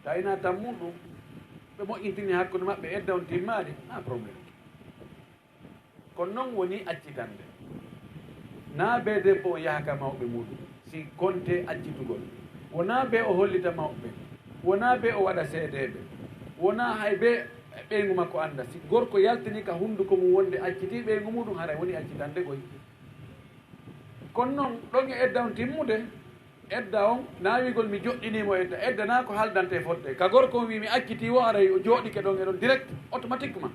tawi na tan muuɗum, ɓe moƴƴintini hakkunde maɓɓe, edda on timmaali, na problème. Kono noon wonii accitande. Naa bee debbo on yaha ka mawɓe muuɗum, si kontee accitugol. Wonaa bee o hollita mawɓe ɓen. Wonaa bee o waɗa seedeeɓe. Wonaa hay bee ɓeyngu makko annda. Si gorko yaltinii ka hunnduko mum wonde accitii ɓeyngu muuɗum, haray wonii accitande koy. Kono noon, ɗon e edda on timmude, edda on, naa wi'ugol mi joɗɗinii mo edda. Edda naa ko haldantee fodde. Ka gorko on wi'i mi accitii wo, haray o jooɗike ɗon e ɗon direct, automatiquement.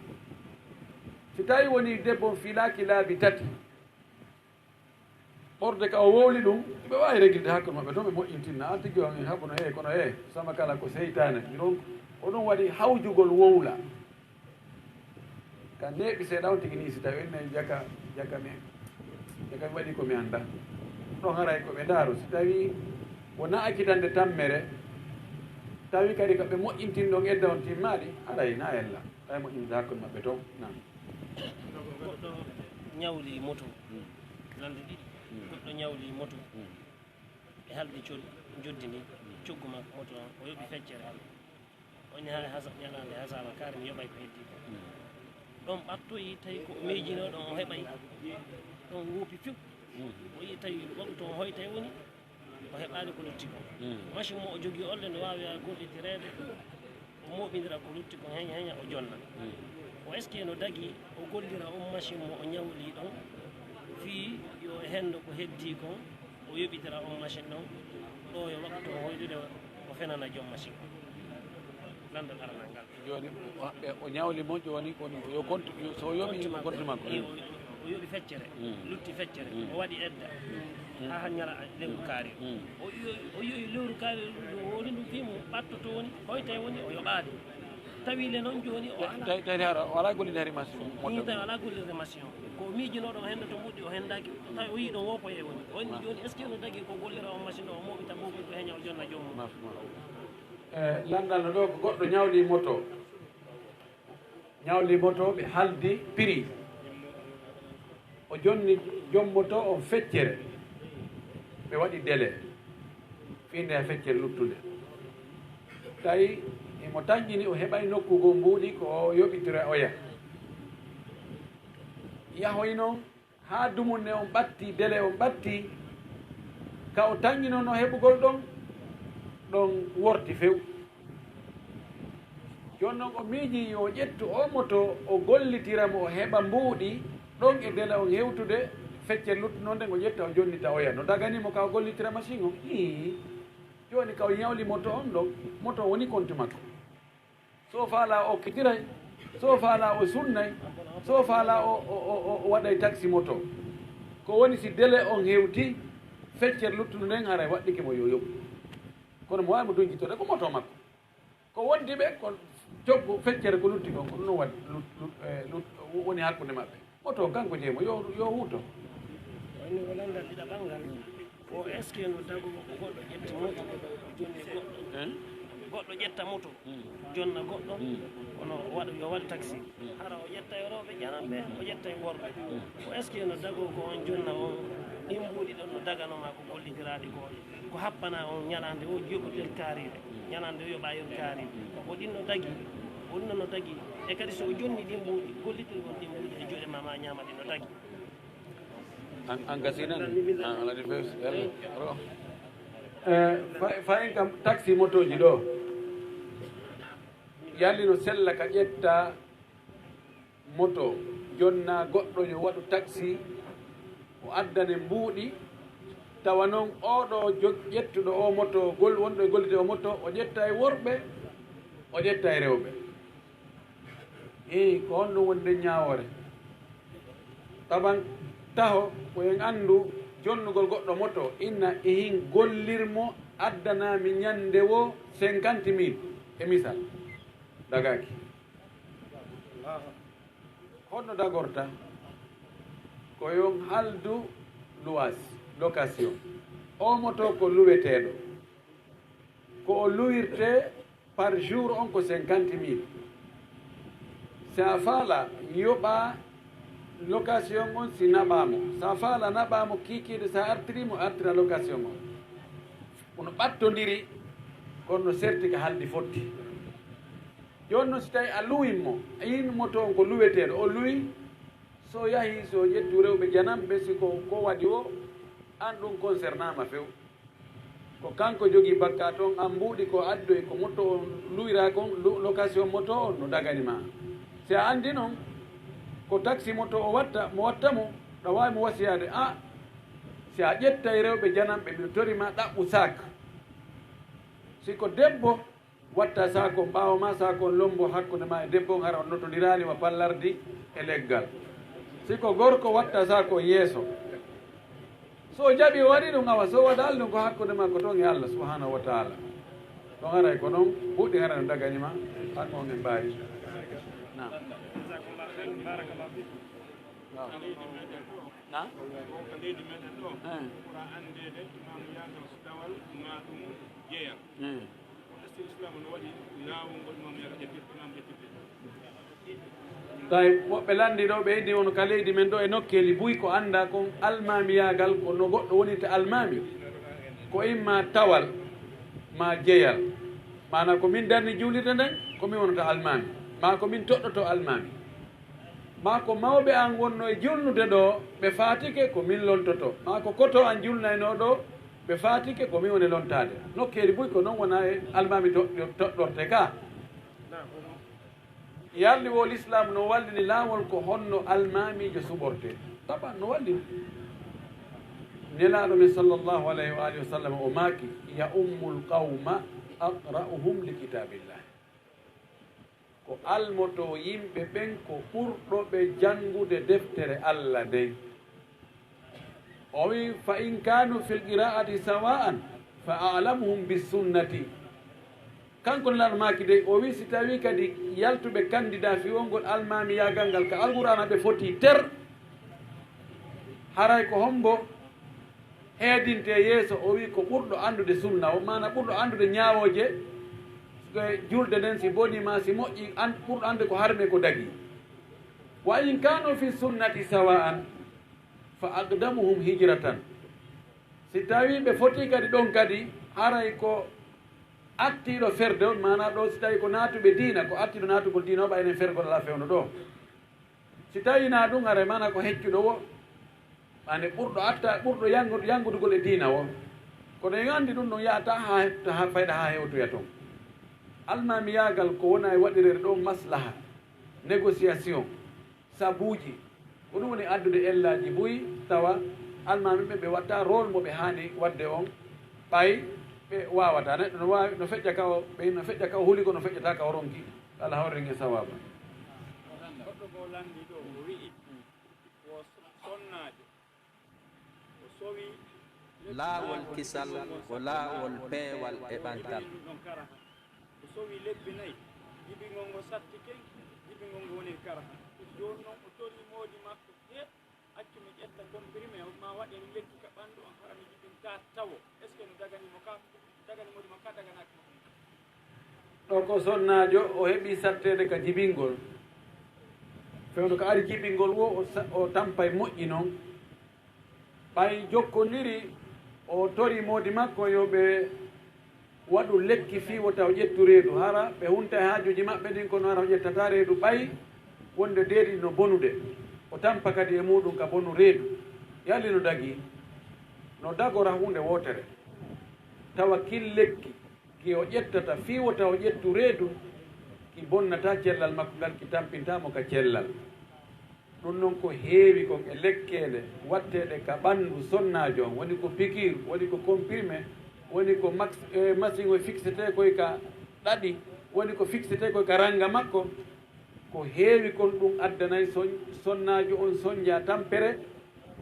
Si tawii wonii debbo on filaaki laabi tati, ɓorde ka o wowli ɗum, ɓe waawi reglide hakkunde maɓɓe toon, ɓe moƴƴintinna. An tigi on, haɓuno, ee, kono, ee, sama kala ko seytaane. Ɗum, ko ɗum waɗi hawjugol wowla. Ka neeɓi seeɗa on tigi nii, si tawii en nayi jaka, jaka mi, jaka mi waɗi ko mi annda. Ɗon haray ko ɓe ndaaru, si tawii wonaa accitande tammere, tawi kadi ko ɓe moƴƴintini ɗon edda on timmaali, haray na ella. Tawi moƴƴinde hakkunde maɓɓe toon, naam. Goɗɗo ñawli moto, lande ɗiɗi. Goɗɗo ñawli moto. Ɓe haldi col-, njoddi ndi, coggu makko moto on, o yoɓi feccere. O inni, "Hare hasa-, ñalaande hasara kaari, mi yoɓay ko heddii ko." Ɗon ɓattoyi, tawi ko o miijinoo ɗon, o heɓay. Ɗon woopi few. O yi'i tawi waktu on hoytay woni, o heɓaali ko lutti ko. Machine mo o jogii on le no waawi gollitireede, o mooɓindira ko lutti ko, heña, heña, o jonna. O est-ce que no dagi o gollira on machine mo o ñawli ɗon, fii yo o henndo ko heddii kon, o yoɓitira on machine ɗon, ɗo yo waktu o hoytude, o fenana joom machine on. Lanndal aranal ngal. Jooni, o, o ñawli mo jooni, kono yo kontu, yo, so o yoɓi ko kontu makko. Iyo, o yoɓi feccere, lutti feccere, o waɗi edda. Haa ñala lewru kaari. O yo-, o yoyi lewru kaari, ɗum woni ɗum fii mum ɓattoto woni, hoytay woni, o yoɓaali. Tawi le noon jooni o alaa. Tawi, tawi hara, o alaa gollirde hari machine mo. Nii tawi alaa gollirde machine o. Ko o miijinoo ɗon o henndoto mbuɗɗi, o henndaaki. Tawi o yii ɗon woopoye woni. O inni jooni, est-ce que no dagi ko gollira on machine o, o mooɓita boobo ko heña o jonna joom mum? E, lanndal no ɗo ko goɗɗo ñawli moto. Ñawli moto, ɓe haldi prix. O jonni joom moto on feccere. Ɓe waɗi délai. Fii nde feccere luttunde. Tawi imo tanƴini, o heɓay nokku goo mbuuɗi ko o yoɓitira oya. Yahoy noon, haa dumunne on ɓattii, délai on ɓattii, ka o tanƴinonoo heɓugol ɗon, ɗon worti few. Jooni noon o miijii yo o ƴettu oo moto, o gollitira mo, o heɓa mbuuɗi, ɗon e délai on hewtude, feccere luttunoo nden o ƴetta, o jonnita oya. No daganii mo ka o gollitira machine on? Ii. Jooni ka o ñawli moto on ɗon, moto on woni konti makko. So faalaa o okkitiray, so faalaa o sunnay, so faalaa o, o, o, o, o waɗay taxi moto. Ko woni si délai on hewti, feccere luttunde nden haray waɗɗike mo yo yoɓu. Kono mo waawi mo duñjitorde ko moto makko. Ko wondi ɓe ko coggu feccere ko lutti kon, ko ɗum waɗi lut- lut- eh, lut- woni hakkunde maɓɓe. Moto kanko jeyi mo, yo yo huuto. Woni o lannda ɗiɗa ɓanngal. O est-ce que no dago ko goɗɗo ƴetti moto jonni goɗɗo? Goɗɗo ƴetta moto jonna goɗɗo, kono waɗa yo waɗ taxi. Hara o ƴetta e rewɓe jananɓe, o ƴetta e worɓe. O est-ce que no dago ko on jonna on ɗin mbuuɗi ɗon no daganoma ko gollitiraaɗi ko? Ko happana on ñalaande o yoɓotel kaariiɗo, ñalaande o yoɓa yon kaariiɗo. O ɗin no dagi, o ɗin no dagi. E kadi so o jonni ɗin mbuuɗi, gollitir on ɗin mbuuɗi e juuɗe ma, ma ñaama ɗi no dagi. An an gasinan an aladi fes ro. Eh, fa- fayin kam taxi motoji ɗo yalli no sella ka ƴetta moto jonna goɗɗo yo waɗu taxi, o addane mbuuɗi. Tawa noon oɗo jog- ƴettuɗo o moto gol wonɗo e gollide o moto, o ƴetta e worɓe, o ƴetta e rewɓe. Eyi, ko honɗum woni nden ñaawoore? Taban taho ko en anndu jonnugol goɗɗo moto, inna e hin gollirmo, addanami ñande wo cinquante mille e misal, dagaaki. Honno dagorta? Ko yon haldu luwas, location. O moto ko luweteeɗo. Ko o luwirte par jour on ko cinquante mille. Si a faala yoɓa location on si naɓamo, si a faala naɓamo kiikiiɗe, si a artiri mo artira location on. Kono ɓattondiri, kono no serti ka haldi fotti. Jooni noon si tawi a luwin mo, a yini moto on ko luweteeɗo, o luwi, so yahi so ƴettu rewɓe jananɓe, si ko ko waɗi o, an ɗum concernama few. Ko kanko jogii bakkaat on, an mbuuɗi ko addoy ko moto o luwira kon, location moto on no dagani ma. Si a anndi noon ko taxi moto o watta mo watta mo, ɗa waawi mo wasiyaade, a si a ƴettay rewɓe jananɓe, miɗo tori ma ɗaɓɓu saak. Si ko debbo watta saak on ɓaawo ma, saak on lombo hakkunde ma e debbo on, hara on notondirali wa pallardi e leggal. Si ko gorko watta saak on yeeso. So o jaɓi o waɗi ɗum, awa so o waɗaali ɗum ko hakkunde makko toon e Allah subhanahu wa taala. Ɗon haray ko noon buuɗi haray no dagani ma, an on e mbaari. Na. Na. Na. Tawi woɓɓe lanndi ɗo ɓe inni on ka leydi men ɗo e nokkeeli buy ko annda kon almaamiyaagal ko no goɗɗo wonirta almaami. Ko imma tawal ma jeyal. Maana ko min darni juulirde nden ko min wonata almaami. Ma ko min toɗɗoto almaami. Ma ko mawɓe an wonno e julnude ɗo ɓe faatike ko min lontoto. Ma ko koto an julnayno ɗo ɓe faatike ko min woni lontaade. Nokkeeli buy ko noon wona e almaami toɗɗorte ka. Yarli wo lislaam no wallini laawol ko honno almaamiijo suɓorte. Taban no wallini. Nelaaɗo men sallallahu alayhi wa alihi wa sallam o maaki, ya ummul qawma aqra'uhum li kitaabillah. Ko almoto yimɓe ɓen ko ɓurɗo ɓe janngude deftere Allah nden. O wi, fa in kanu fil qira'ati sawa'an fa a'lamuhum bis sunnati. Kanko Nelaaɗo maaki dey, o wi si tawi kadi yaltuɓe kandida fi wongol almaamiyaagal ngal ka alqur'aana ɓe foti ter, haray ko hombo heedinte yeeso? O wi ko ɓurɗo anndude sunna o, maana ɓurɗo anndude ñaawooje julde nden, si boni ma si moƴƴi, an ɓurɗo anndude ko harmi ko dagi. Wa in kanu fi sunnati sawa'an fa aqdamuhum hijratan. Si tawi ɓe foti kadi ɗon kadi, haray ko attiiɗo ferde on, maana ɗo si tawi ko naatuɓe diina, ko attiiɗo naatugol diina o, ɓay enen fergol alaa fewndo ɗo. Si tawi na ɗum, haray maana ko heccuɗo wo, ɓane ɓurɗo atta, ɓurɗo yangu- yangudugol e diina o. Kono en anndi ɗum ɗon yahata ha hetta ha fayda ha hewtoya ton. Almaamiyaagal ko wona e waɗireede ɗo maslaha, négociation, sabuuji. Ko ɗum woni addude ellaaji buy, tawa almaami ɓe ɓe watta rôle mo ɓe haani waɗde on, ɓay ɓe waawata. Neɗɗo no waawi, no feƴƴa ka o, ɓe no feƴƴa ka o huli ko no feƴƴata ka o ronki, Allah hawriren e sawaaba. Goɗɗo goo lanndii ɗo, o wi'i, wo sonnaajo, o sowi Laawol kisal ko laawol peewal e ɓantal. O sowi lebbi nayi, jibingol ngol sattike, jibingol ngol woni karaha. Jooni noon o torii moodi makko, he, accu mi ƴetta comprimé, o ma waɗen lekki ka ɓanndu on, hara mi jibintaa tawo. Est-ce que no dagani mo ka, dagani moodi makko ka, daganaaki mo ɗum? Ɗo ko sonnaajo, o heɓi satteede ka jibingol. Fewndo ko ari jibingol wo, o sa-, o tampay moƴƴi noon. Ɓay jokkondiri, o tori moodi makko yo ɓe waɗu lekki fii wota o ƴettu reedu. Hara ɓe hunta e haajuuji maɓɓe ɗin, kono hara o ƴettataa reedu ɓay wonde deedi no bonude. O tampa kadi e muuɗum ka bonu reedu. Yalli no dagii? No dagora huunde wootere. Tawa kin lekki ki o ƴettata fii wota o ƴettu reedu, ki bonnataa cellal makko ngal, ki tampintaa mo ka cellal. Ɗum noon ko heewi kon e lekkeele watteeɗe ka ɓanndu sonnaajo on, woni ko pikiir, woni ko comprimé, woni ko max-, eh, masiŋ o fixetee koy ka ɗaɗi, woni ko fixetee koy ka rannga makko. Ko heewi kon ɗum addanay son-, sonnaajo on sonnja tampere,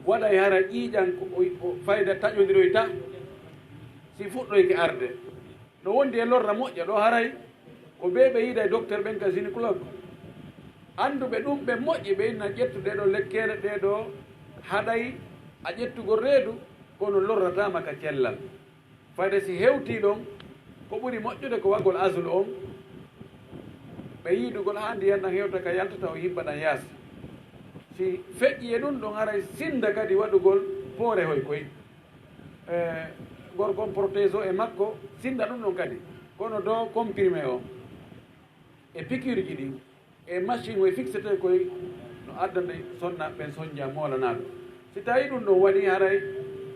waɗay hara ƴiiƴan ko o, o fayda taƴondiroyta si fuɗɗoyke arde. No wondi e lorra moƴƴa ɗo haray ko ɓe ɓe yiida e docteur ɓen ka gynécologue. Annduɓe ɗum ɓe moƴƴi ɓe inna ƴettu ɗee ɗoo lekkeele ɗee ɗoo haɗay a ƴettugol reedu kono lorrataama ka cellal. Fayde si hewtii ɗon ko ɓuri moƴƴude ko waɗgol azulu on ɓe yiidugol haa ndiyan ɗan hewta ka yaltata o yibba ɗan yaasi. Si feƴƴi e ɗum ɗon haray sinnda kadi waɗugol poore hoy koy. E, gorko on protège o e makko sinnda ɗum ɗon kadi. Kono do comprimé o e piqûre ji ɗin e machine o e fixete koy no addande sonna ɓen sonnja moolanaaɗo. Si tawi ɗum ɗon waɗi haray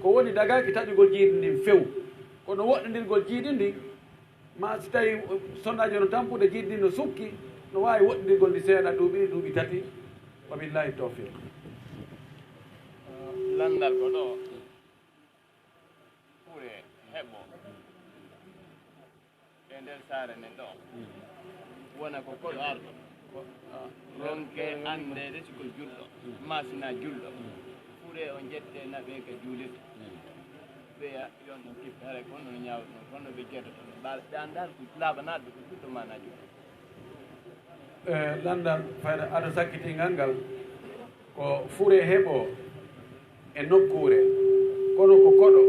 ko woni dagaaki taƴugol jiidi ndin few, kono woɗɗindirgol jiidi ndin ma si tawi sonnaaji no tampude jiidi ndin no sukki, no waawi woɗɗindirgol ndi seeɗa duuɓi ɗiɗi, duuɓi tati. Wa billahi tawfiq. Lanndal ko ɗo. Fure heɓo e nder saare men ɗo. Wona ko koɗo arɗo. Ronke anndeede si ko julɗo, ma si na julɗo. Fure o jette naɓe ka juulirde. Ɓeya yon ɗon kippe, haray ko honno no ñaawata ɗon, ko honno ɓe jeddata ɗon. Ɓe anndaali ko laaɓanaaɗo ko julɗo ma na julɗo. E, lanndal fayda ado sakkitingal ngal ko fure heɓo e nokkuure, kono ko koɗo.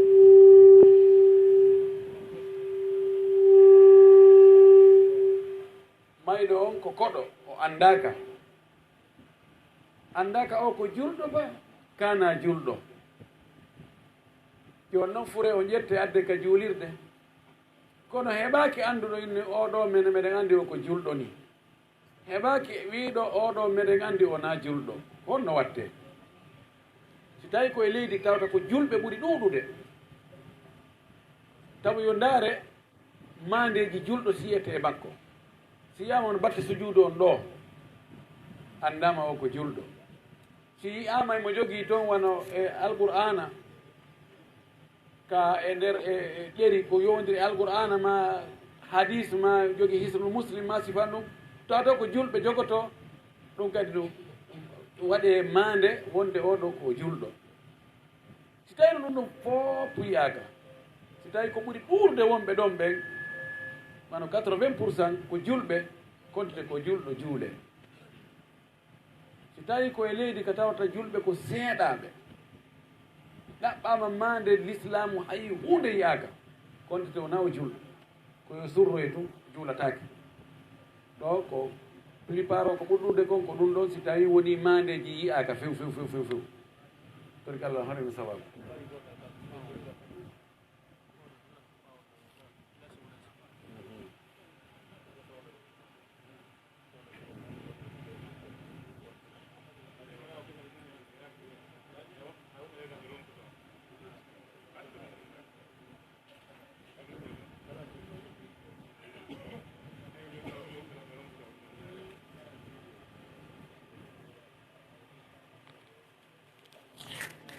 Mayɗo on ko koɗo, o anndaaka. Anndaaka o ko julɗo ba, kana julɗo. Jooni non fure o ƴette adde ka juulirde. Kono heɓaaki annduɗo inne o ɗo men, meɗen anndi o ko julɗo ni. Heɓaaki wiiɗo o ɗo meɗen anndi o na julɗo. Honno watte? Si tawi ko e leydi tawata ko julɓe ɓuri ɗuuɗude. Tawi yo ndaare maandeeji julɗo si yiyete e makko. Si yiyaama on batte sujuudu on ɗo, anndaama o ko julɗo. Si yiyaama mo jogii toon wano e Alqur'aana, ka e nder e, e ɗeri ko yowondiri e Alqur'aana ma hadis ma jogii Hisnul Muslim ma sifan ɗum, tawa taw ko julɓe jogotoo, ɗum kadi ɗum waɗee maande wonde oo ɗoo ko julɗo. Si tawi no ɗum ɗum fof yiyaaka, si tawi ko ɓuri ɗuurde wonɓe ɗon ɓen, wano quatre-vingts pour cent ko julɓe, kontite ko julɗo juule. Si tawi ko e leydi ka tawata julɓe ko seeɗaaɓe, ɗaɓɓaama maande lislaamu hay huunde yiyaaka, kontite o nawo julɗo. Ko yo surroye tun, juulataake. Ɗo ko plupart o ko ɓuri ɗuuɗude kon ko ɗum ɗon si tawi woni maandeeji yiyaaka few, few, few, few, few. Torki Allah hono mi sababu.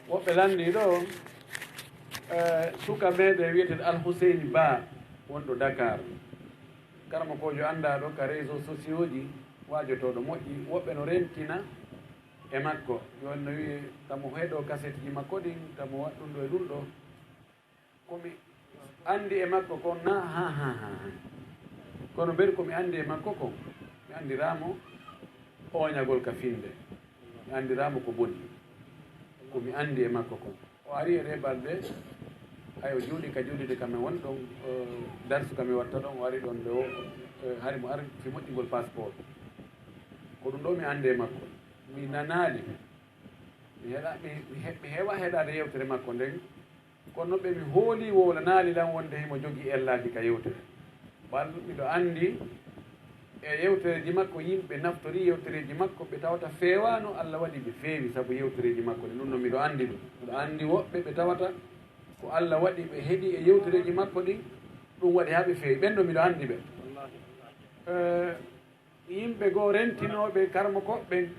Woɓɓe lanndii ɗo, eh, suka meɗen wiyeteeɗo Alhuseyni Ba, wonɗo Dakar. Karamokoojo anndaaɗo ka réseaux sociaux ji, waajotooɗo moƴƴi. Woɓɓe no rentina e makko. Jooni no wiye, tamo heɗo kasetji makko ɗin, tamo waɗ ɗum ɗo e ɗum ɗo. Ko mi anndi e makko kon na, ha, ha, ha, ha. Kono mbeɗa ko mi anndi e makko ko, mi anndiraamo ooñagol ka finnde, mi anndiraamo ko boni, ko mi anndi e makko ko. O ari e ɗee balɗe, hay o jooɗi ka juulirde ka mi woni ɗon, eh, darsu ka mi watta ɗon, o ari ɗon nde o, eh, hari mo ari fi moƴƴingol passeport. Ko ɗum ɗo mi anndi e makko. Mi nanaali. Mi heɗa-, mi, mi he-, mi heewa heɗaade yewtere makko nden. Kono ɓe mi hooli wowlanaali lan wonde himo jogii ellaaji ka yewtere. Bal miɗo anndi e yewtereeji makko, yimɓe naftori yewtereeji makko, ɓe tawata feewaano, Alla waɗi ɓe feewi sabu yewtereeji makko ɗin. Ɗum no miɗo anndi ɗum. Miɗo anndi woɓɓe ɓe tawata ko Alla waɗi ɓe heɗi e yewtereeji makko ɗin, ɗum waɗi haa ɓe feewi. Ɓen ɗo miɗo anndi ɓe. Eh, yimɓe goo rentinooɓe karmokooɓe ɓen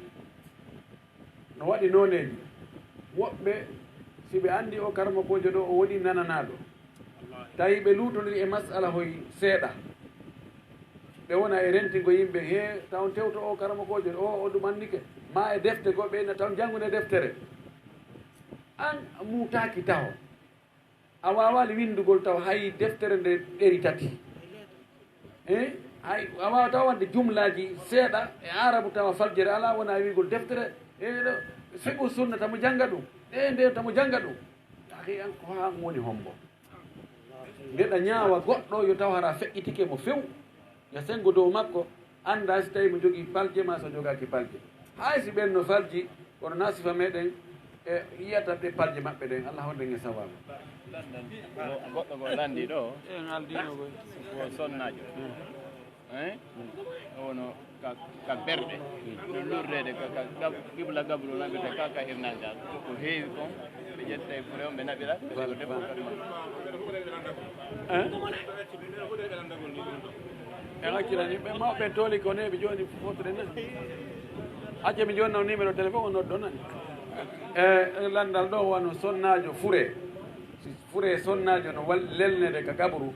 no waɗi nooneeji. Woɓɓe, si ɓe anndi o karmokoojo ɗo, o woni nananaaɗo, tawi ɓe luutondiri e masala hoy seeɗa, ɓe wona e rentingo yimɓe, he, taw on tewto o karmokoojo, o, o ɗum anndike, ma e defte goo, ɓe na taw janngude deftere. An muutaaki taho. A waawaali winndugol taw hay deftere nde ɗeri tati. Eh? Hay a waawa taw wonde jumlaaji seeɗa e Aarabu tawa faljere alaa, wona e wiigol deftere, e ɗo, Fiqhu Sunna tamo jannga ɗum, e nde tamo jannga ɗum. Akhi an, ko haa woni hombo? Ndeɗa ñaawa goɗɗo yo taw hara feƴƴitike mo few. Yo senngo dow makko, annda si tawi mo jogii palje maa so jogaaki palje. Hay si ɓen no falji, kono na sifa meɗen e yiyata ɗe palje maɓɓe ɗen. Allah hoɗen e sawaba. Go-, goɗɗo ko lanndi ɗo. En aldino koy. Ko sonnaajo. Hein? O wono ka, ka berɗe. No lurreede ka, ka gab-, qibla gabru naɓirta ka, ka hirnanga. Ko heewi kon, ɓe ƴetta e fure on, ɓe naɓira, ɓe ko debbo kadi. Hein? En accirani ɓe mawɓe tooli ko neeɓi jooni fotude nan. Acce mi jonna numéro téléphone o noddo nan. E lanndal ɗo wano sonnaajo fure. Si fure sonnaajo no wal-, lelnede ka gabru.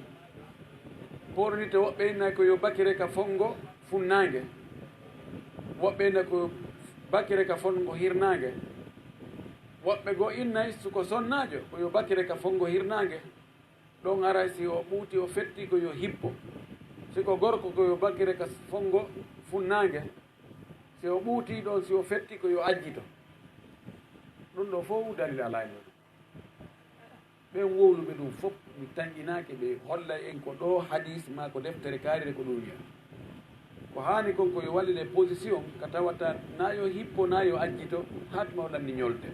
Pooɗondirte woɓɓe inna ko yo bakire ka fonngo funnaange. Woɓɓe inna ko bakire ka fonngo hirnaange. Woɓɓe goo innay suko sonnaajo ko yo bakire ka fonngo hirnaange. Ɗon haray si o ɓuuti o fetti ko yo hippo. Si ko gorko ko yo bakire ka fonngo funnaange. Si o ɓuuti ɗon si o fetti ko yo ajjito. Ɗum ɗo fof dalil alaa e muɗum. Ɓen wowluɓe ɗum fof mi tanƴinaaki ɓe hollay en ko ɗo hadis maa ko deftere kaarire ko ɗum wi'a. Ko haani kon ko yo wallide position ka tawata na yo hippo na yo ajjito haa tuma o lanni ñolde.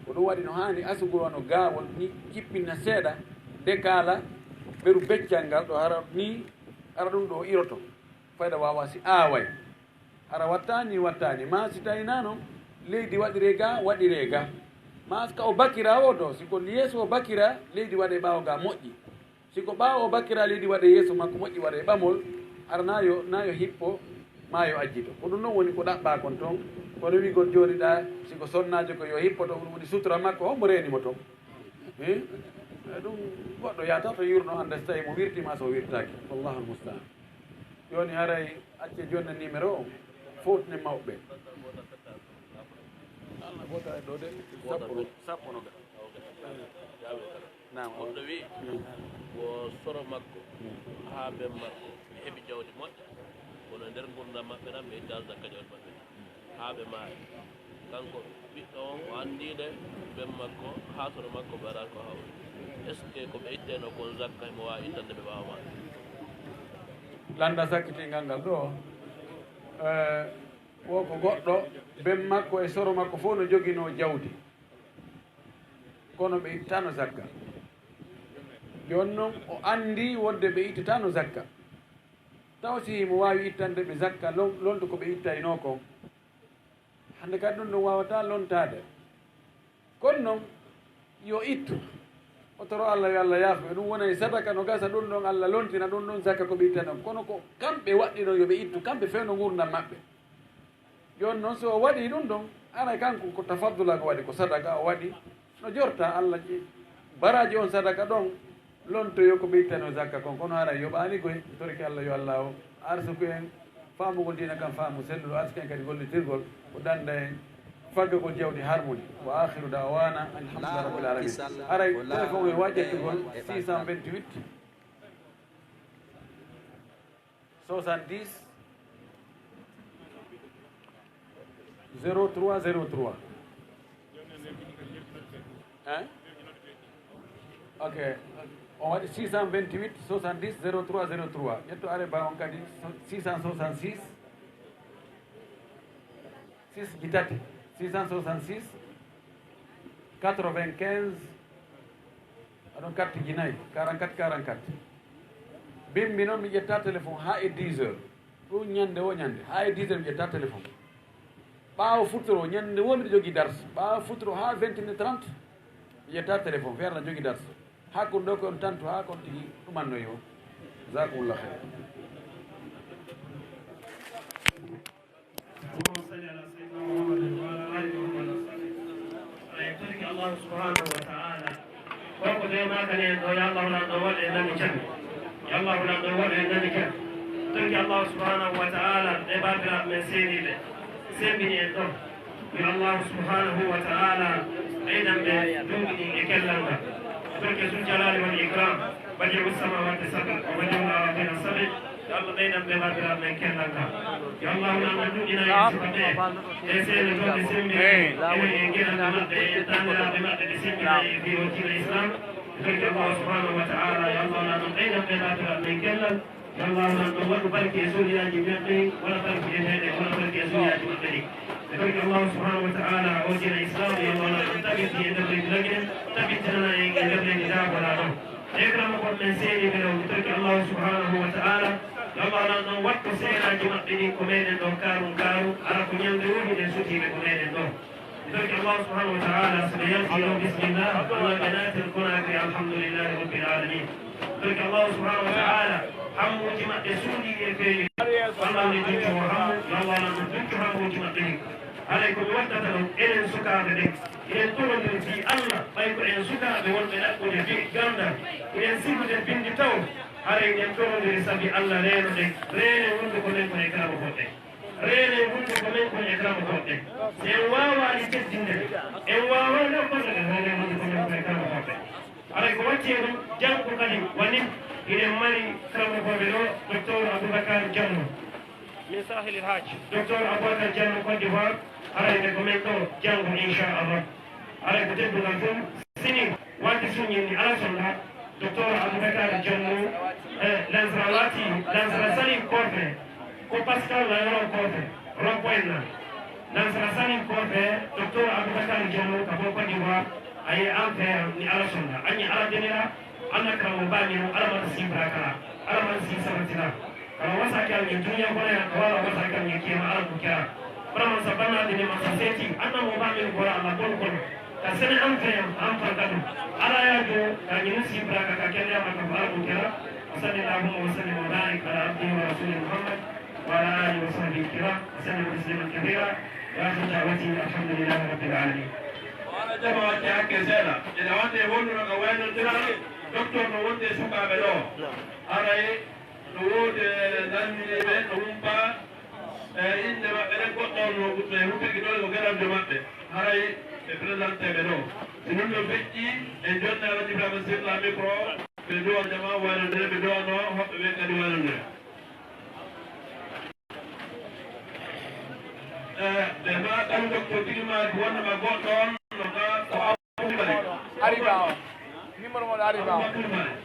Ko ɗum waɗi no haani asugol wano gaawol ni jippinna seeɗa de kaala ɓeru beccal ngal ɗo hara ni hara ɗum ɗo iroto. Fayda wawa si aaway. Hara wattaani, wattaani. Ma si tawi na non, leydi waɗiree ga, waɗiree ga. Ma ka o bakira o ɗo, si ko yeeso o bakira, leydi waɗee ɓaawo ga moƴƴi. Si ko ɓaawo o bakira, leydi waɗee yeeso makko moƴƴi, waɗee ɓamol, hara na yo, na yo hippo, ma yo ajjito. Ko ɗum non woni ko ɗaɓɓaa kon ton. Kono wiigol jooni ɗa, si ko sonnaajo ko yo hippo to, ɗum woni sutura makko, hombo reeni mo ton? Eh? Ɗum goɗɗo yahata to yurno annda si tawi mo wirti ma so wirtaaki. Wallahu almustaan. Jooni haray acce jonna numéro o, fotne mawɓe. Allah goota e ɗo de, sappo, sappo no ga. Naam. Goɗɗo wi, ko soro makko, haa ben makko, ɓe heɓi jawdi moƴƴa, kono nder ngurdam maɓɓe tan, ɓe ittaali zakka jawdi maɓɓe. Haa ɓe maayi. Kanko ɓiɗɗo on, o anndii nde ben makko haa soro makko ɓe waɗaali ko hawri. Est-ce que ko ɓe itteenoo kon zakka, himo waawi ittande ɓe ɓaawo maɓɓe? Lannda sakkitingal ngal ɗo, eh, wo ko goɗɗo, ben makko e soro makko fof no joginoo jawdi, kono ɓe ittaano zakka. Jooni non, o anndii wonde ɓe ittataano zakka. Taw si himo waawi ittande ɓe zakka lon-, lonto ko ɓe ittaynoo kon. Hannde kadi ɗum ɗon waawataa lontaade. Kono non, yo ittu. O toro Allah, yo Allah yaafo ɓe. Ɗum wonay sadaka no gasa ɗum ɗon, Allah lontina ɗum ɗon zakka ko ɓe ittano. Kono ko kamɓe waɗɗino yo ɓe ittu, kamɓe fewndo ngurdam maɓɓe. Jooni non, so o waɗii ɗum ɗon, aray kanko ko tafaddula ko waɗi, ko sadaka o waɗi. No jorta Allah ƴe-, baraaji on sadaka ɗon, lontoyo ko ɓe ittano zakka kon, kono haray yoɓaani koy, torki Allah yo Allah o arsuku en faamugol diina kan faamu selluɗo, arsuku en kadi gollitirgol ko danda en faggagol jawdi harmundi. Wa akhiru da'wana alhamdulillahi rabbil alamin. Haray téléphone e wa ƴettugol six cent vingt-huit. soixante-dix, zéro trois zéro trois. Hein? Ok. On waɗi six cent vingt-huit, soixante-dix, zéro trois zéro trois. Ƴettu are ba on kadi, six cent soixante-six, six ji tati, six cent soixante-six, quatre-vingt-quinze, aɗon carte ji nayi, quarante-quatre, quarante-quatre. Bimbi noon mi ƴetta téléphone haa e dix heures. Ɗum ñande o ñande, haa e dix heures mi ƴetta téléphone. Ɓaawo futuro, ñande wo miɗo jogii dars. Ɓaawo futuro haa vingt et une heures trente, mi ƴetta téléphone, feere na jogii dars. Hakkunde ɗo ko on tantu, haa kon tigi ɗumannoyi o. Jazakumullah khair. اللهم صل على سيدنا محمد وعلى آل محمد وسلم. Eɗen torki Allahu subhanahu wa ta'ala. Ko ko de makani en ɗo, yo Allahu Lanɗo waɗ en nani jam. Yo Allahu Lanɗo waɗ en nani jam. Torki Allahu subhanahu wa ta'ala, ɓe baabiraaɓe men seeniiɓe, sembini en ɗo. Yo Allahu subhanahu wa ta'ala ɓeydan ɓe duuɓi ɗin e kellal ngal. Torki Zul Jalali wal Ikram. Badi'u samawati sab'i wa badi'u al-ardina sab'i. Yo Allah ɓeydan ɓe baabiraaɓe men kellal ngal. Yo Allah nan ɗum ɗina en suka ɓe. E seeɗa ɗo ɓe semmbini, e, e geɗalɓe maɓɓe, e taaniraaɓe maɓɓe ɓe semmbina e fii o diina Islam. Torki Allah subhanahu wa ta'ala, yo Allah nan ɗum ɓeydan ɓe baabiraaɓe men kellal. Yo Allah nan ɗum waɗu barke e zuriyaaji maɓɓe, wala barke e meɗen, wala barke e zuriyaaji maɓɓe ɗi. Ɓe torki Allah subhanahu wa ta'ala o diina Islam, yo Allah nan ɗum tabiti e nder leydi Lagine, tabitinana en e nder leydi Daago laa ɗo. Ekram ko men seedi ɓe ɗo, mi torki Allahu subhanahu wa ta'ala, yo Allah nan ɗon wattu seenaaji maɓɓe ɗin ko meɗen ɗo kaarum kaarum, ala ko ñalnde woni ɗen sutiiɓe ko meɗen ɗo. Mi torki Allahu subhanahu wa ta'ala, so ɓe yalti ɗo, bismillah, Allah ɓe naatir Conakry, alhamdulillahi rabbil alamin. Mi torki Allahu subhanahu wa ta'ala, hammuuji maɓɓe suuɗii e feeñi. Allah woni dunco o hammu, yo Allah nan ɗum dunco hammuuji maɓɓe ɗin. Haray ko mi wattata ɗon, enen sukaaɓe ɓen, eɗen torondiri fii Allah, ɓay ko en sukaaɓe wonɓe ɗaɓɓude bi-, ganndal, eɗen sifude binndi taw, haray eɗen torondiri sabi Allah reenoɗen, reenen hunnduko men ko e karama goɗɗe. Reenen hunnduko men ko e karama goɗɗe. Si en waawaali teddinde ɓe, en waawaali ɗaɓɓande ɓe, reenen hunnduko men ko e karama goɗɗe. Haray ko watti e ɗum, janngo kadi woni, eɗen mari karamokooɓe ɗo, Docteur Aboubacar Diallo. Min sahilil haaj. Docteur Aboubacar Diallo Côte d'Ivoire, haray ko men ɗo janngo, inchallah. Haray ko teddungal fof, sini waati suññinni ala sonda, Docteur Aboubacar Diallo, eh, Lansra waati, Lansra sali korte, ko Pascal la yoro korte, roppoyen na. Lansra sali korte, Docteur Aboubacar Diallo, ka bo Côte d'Ivoire, aye an feere ni ala sonda. Añi ala denira, Alla kala mo baañi mo, Alla man si brakala, Alla man si sabatila. Kala wasa kala ni duniya kono ya, kala wasa kala ni kiyama Alla ko kira. Bara man sa banna de man sa seti, anna mo baañi ko Alla bon kono. Ka sene am fe am, am fa kadu. Alla ya do, ka ni si braka ka kende ma ka Alla ko kira. Wa sallallahu wa sallim wa barik ala abdihi wa rasulih Muhammad. وعلى آله وصحبه الكرام وسلم تسليما كثيرا. وآخر دعوتي الحمد لله رب العالمين. Wala jama wacce hakke seeɗa. Ina wonde e wonduno ka waynondiral, docteur no wonde e sukaaɓe ɗo. Aray no woodi e nanndiiɓe, no humpa, e innde maɓɓe ɗen, goɗɗo on no ɓe humpirki ɗo ko geɗaljo maɓɓe. Haray ɓe présenté ɓe ɗo. Si ɗum no feƴƴi, en jonni Alhaji Ibrahima Sirla micro, ɓe duwa jama waynondire, ɓe duwano hoɓɓe ɓe kadi waynondire. Eh, ɓe ma ɗan docteur tigi ma wonno ma goɗɗo on, no ka ko Abdul Malik. Ari ba o. Numéro mo ari ba o. Abdul Malik.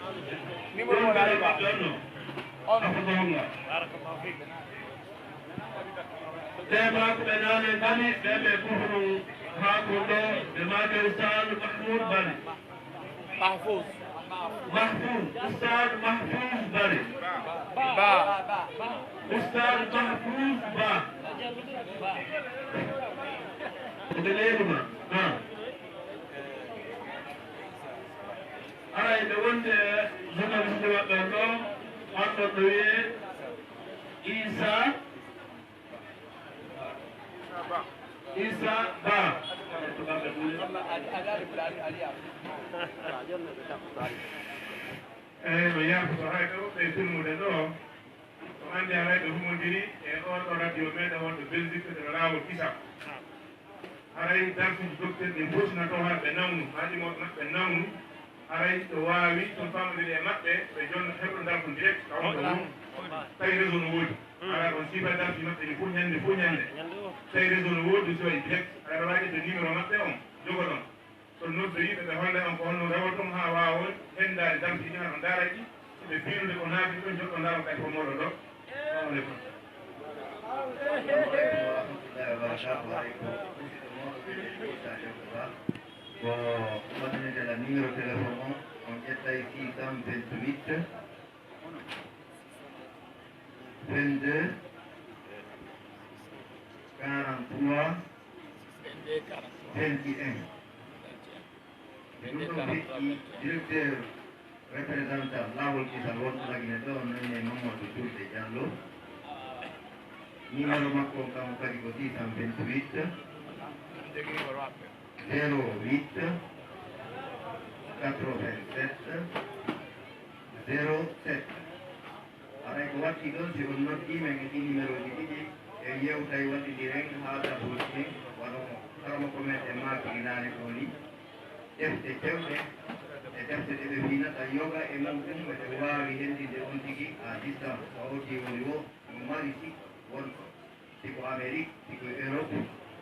Numéro mo ari ba o. On. Afdallah. Barakallahu fik. Ɓe ma ko ɓe nane nani, ɓe ɓe kufru ha ko ɗo, ɓe ma ke Ustaz Mahmoud Bari. Mahfouz. Mahfouz. Ustaz Mahfouz Bari. Ba. Ustaz Mahfouz Ba. Ko ɓe leydi ma. Ha. Aray ɓe wonde journaliste maɓɓe on ɗo, on ɗon no wiyee Isa. Isa Ba. Eyi, no yaafoto hay ɗo ɓe filmude ɗo. Ko anndi haray ɓe humondiri e oɗo radio meɗen wonɗo Belgique, to laawol Kisam. Haray darsuuji docteur ɗi mbotinato haa ɓe nawnu, haa ɗi mo-, maɓɓe nawnu. Haray ɗo waawi, ɗum famɗude e maɓɓe, ɓe jonno heɓo dartu direct, ka on ɗo wuro. Tawi réseau no woodi. Haray on sifa darti maɓɓe ɗi fof ñannde, fof ñannde. Tawi réseau no woodi, sifa e direct. Haray ɗo waawi ƴettude numéro maɓɓe on, jogoɗon. So noddoyii ɓe, ɓe holla on ko honno rewoton haa waawa henndaade darti ɗi, hano ndaara ɗi. Si ɓe fiilude ko naati ɗum, joɗɗo ndaaro kadi fof moɗon ɗo. Assalamu aleykum. Assalamu aleykum wa rahmatullahi wa barakatuh. Aleykum. Musidɗo mawɗo wiyetee Issa Diop Ba. Ko waɗanede la numéro téléphone o, on ƴettay six cent vingt-huit, vingt-deux, quarante-trois, vingt et un. Ɗum ɗo feƴƴi directeur représentant laawol kisal wonɗo Lagine ɗo, noon e Mamadou Julde Diallo. Numéro makko on kanko kadi ko six cent vingt-huit, zéro huit, quatre-vingt-sept, zéro sept. Haray ko waɗɗii ɗon, si on noddii men e ɗii numéroji ɗiɗi, en yewtay, waɗɗindiren haala booɗi, wano karamoko men e maaki naane ko ni, defte cewɗe e defte ɗe ɓe fiinata yoga e mum ɗum, ɓe waawi henndinde on tigi à distance, ko o woni wo, mo mari si won si ko Amérique, si ko Europe,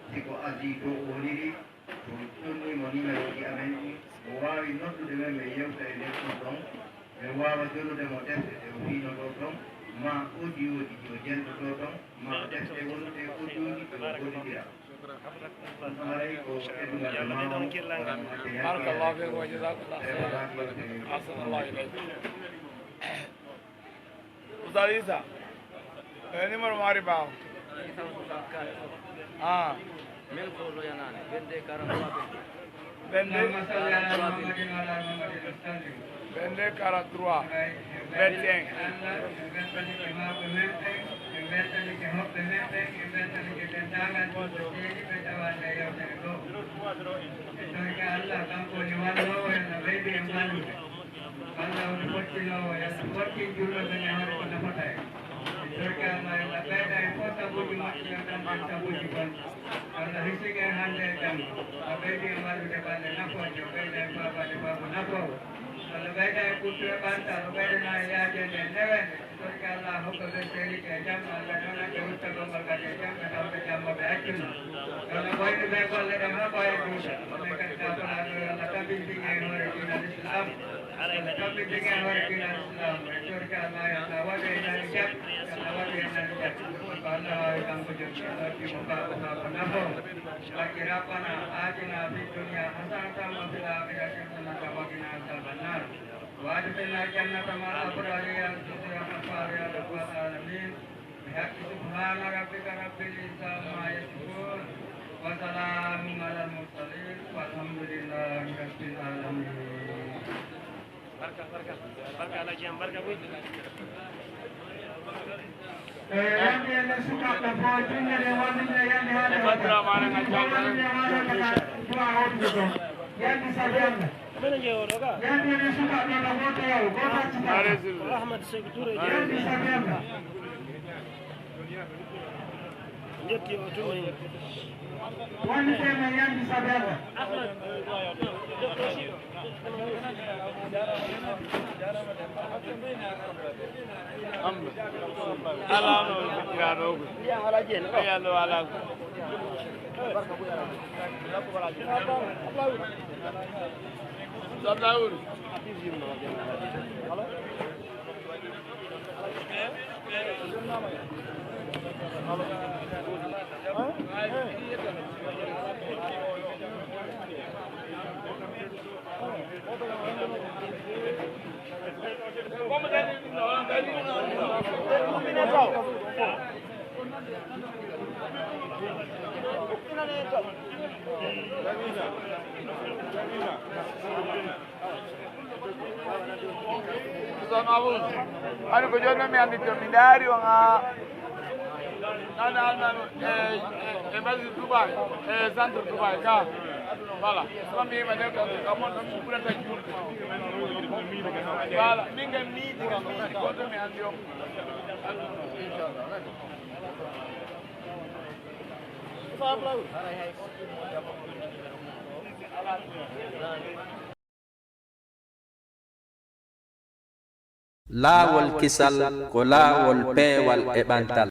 si ko Asie to o woniri, so o ɗonnii mo numéro ji amen ɗi, o waawi noddude men, min yewta e nder ɗum ɗon, min waawa jonnude mo defte ɗe o fiinotoo ɗon, maa audio ji ɗi o jentotoo ɗon, maa defte wonuɗe e audio ji ɗi o gollidira. Ɗum haray ko eɗungal e maa on, on hakke hakke. Barakallahu fiikum wa jazakallahu khairan. Ahsanallahu ilaykum. Oustaz Issa, e numéro mo ari ɓaawo. Ah. Mille ko loyanani, vingt-deux quarante-trois vingt-deux. Vingt-deux. اللهم صل على محمد وعلى آل محمد وسلم. Vingt-deux quarante-trois vingt et un. Allah, en weltanike mawɓe men ɓen, en weltanike hoɓɓe men ɓen, en weltanike denndaangal julɓe seeniiɓe tawaande e yewtere ngo. E torke Allah, kanko woni walloowo, yo Allah ɓeydu en wallude. Allah woni fottinoowo, yo Allah fottin julɓe ɓen e hoore ko nafata en. En torki Allah, yo Allah ɓeyda en fof sabuuji moƴƴi, yo Allah en sabuuji bonɗi. Yo Allah hisini en hannde e janngo. O ɓeydi en wallude balle nafooje, o ɓeyda en faabaade faabo nafoowo. Yo Allah ɓeyda en ɓuttu e ɓantal, o ɓeydana en yaajeende e neweende. Torki Allah hokka ɓe seeniiɓe e jam, Allah nana ɓe ruttagol ngal kadi e jam, ɓe tawɓe jam mo ɓe accunoo. Yo Allah ɓoynu ɓe golle ɗen haa ɓooya juuta. Ɓe kadi ka falaaɗo, yo Allah tabintin en hoore diinal Islam. Yo Allah tabintin en hoore diinal Islam. En torki Allah, yo Allah waɗu en nani jam, yo Allah waɗu en nani jam. Ko Allah waawi kanko jom, en noddi mo faabo, faabo nafoowo. Bakki ربنا آتنا في الدنيا حسنة وفي الآخرة حسنة وقنا عذاب النار. وأدخلنا الجنة مع الأبرار يا عزيز يا غفار يا رب العالمين. بحق سبحان ربك رب العزة عما يصفون. وسلام على المرسلين. والحمد لله رب العالمين. Barka, barka. Barka, Alhaji Am, barka buy. E yandi ene sukaaɓe fof, jinnere wallinde yandi haala. E bandiraɓe aɗa ngacca wallinde haala kala duwa hoɗude ɗo. Yandi sabi Allah. Mene je oɗo ga? Yandi ene sukaaɓe ɗo, gooto yaw, gooto acci tan. Rahmat Seck Touré. Yandi sabi Allah. Jetti o tuma hen. Wallinde men yandi sabi Allah. Ahmad. Ala no ira ɗo ko. Ay Allah ala ko. Sabawul. Sono avuto. Ani ko jooni mi anndi to mi ndaari on a. Nana almami e e e masjid Dubai e centre Dubai ka. Voilà. Sono mi ma ne ko ka mon mi ɓurata juulde. Voilà. Min kam miiji kam miiji ko to mi anndi on. Inchallah. Laawol kisal ko laawol peewal e ɓantal.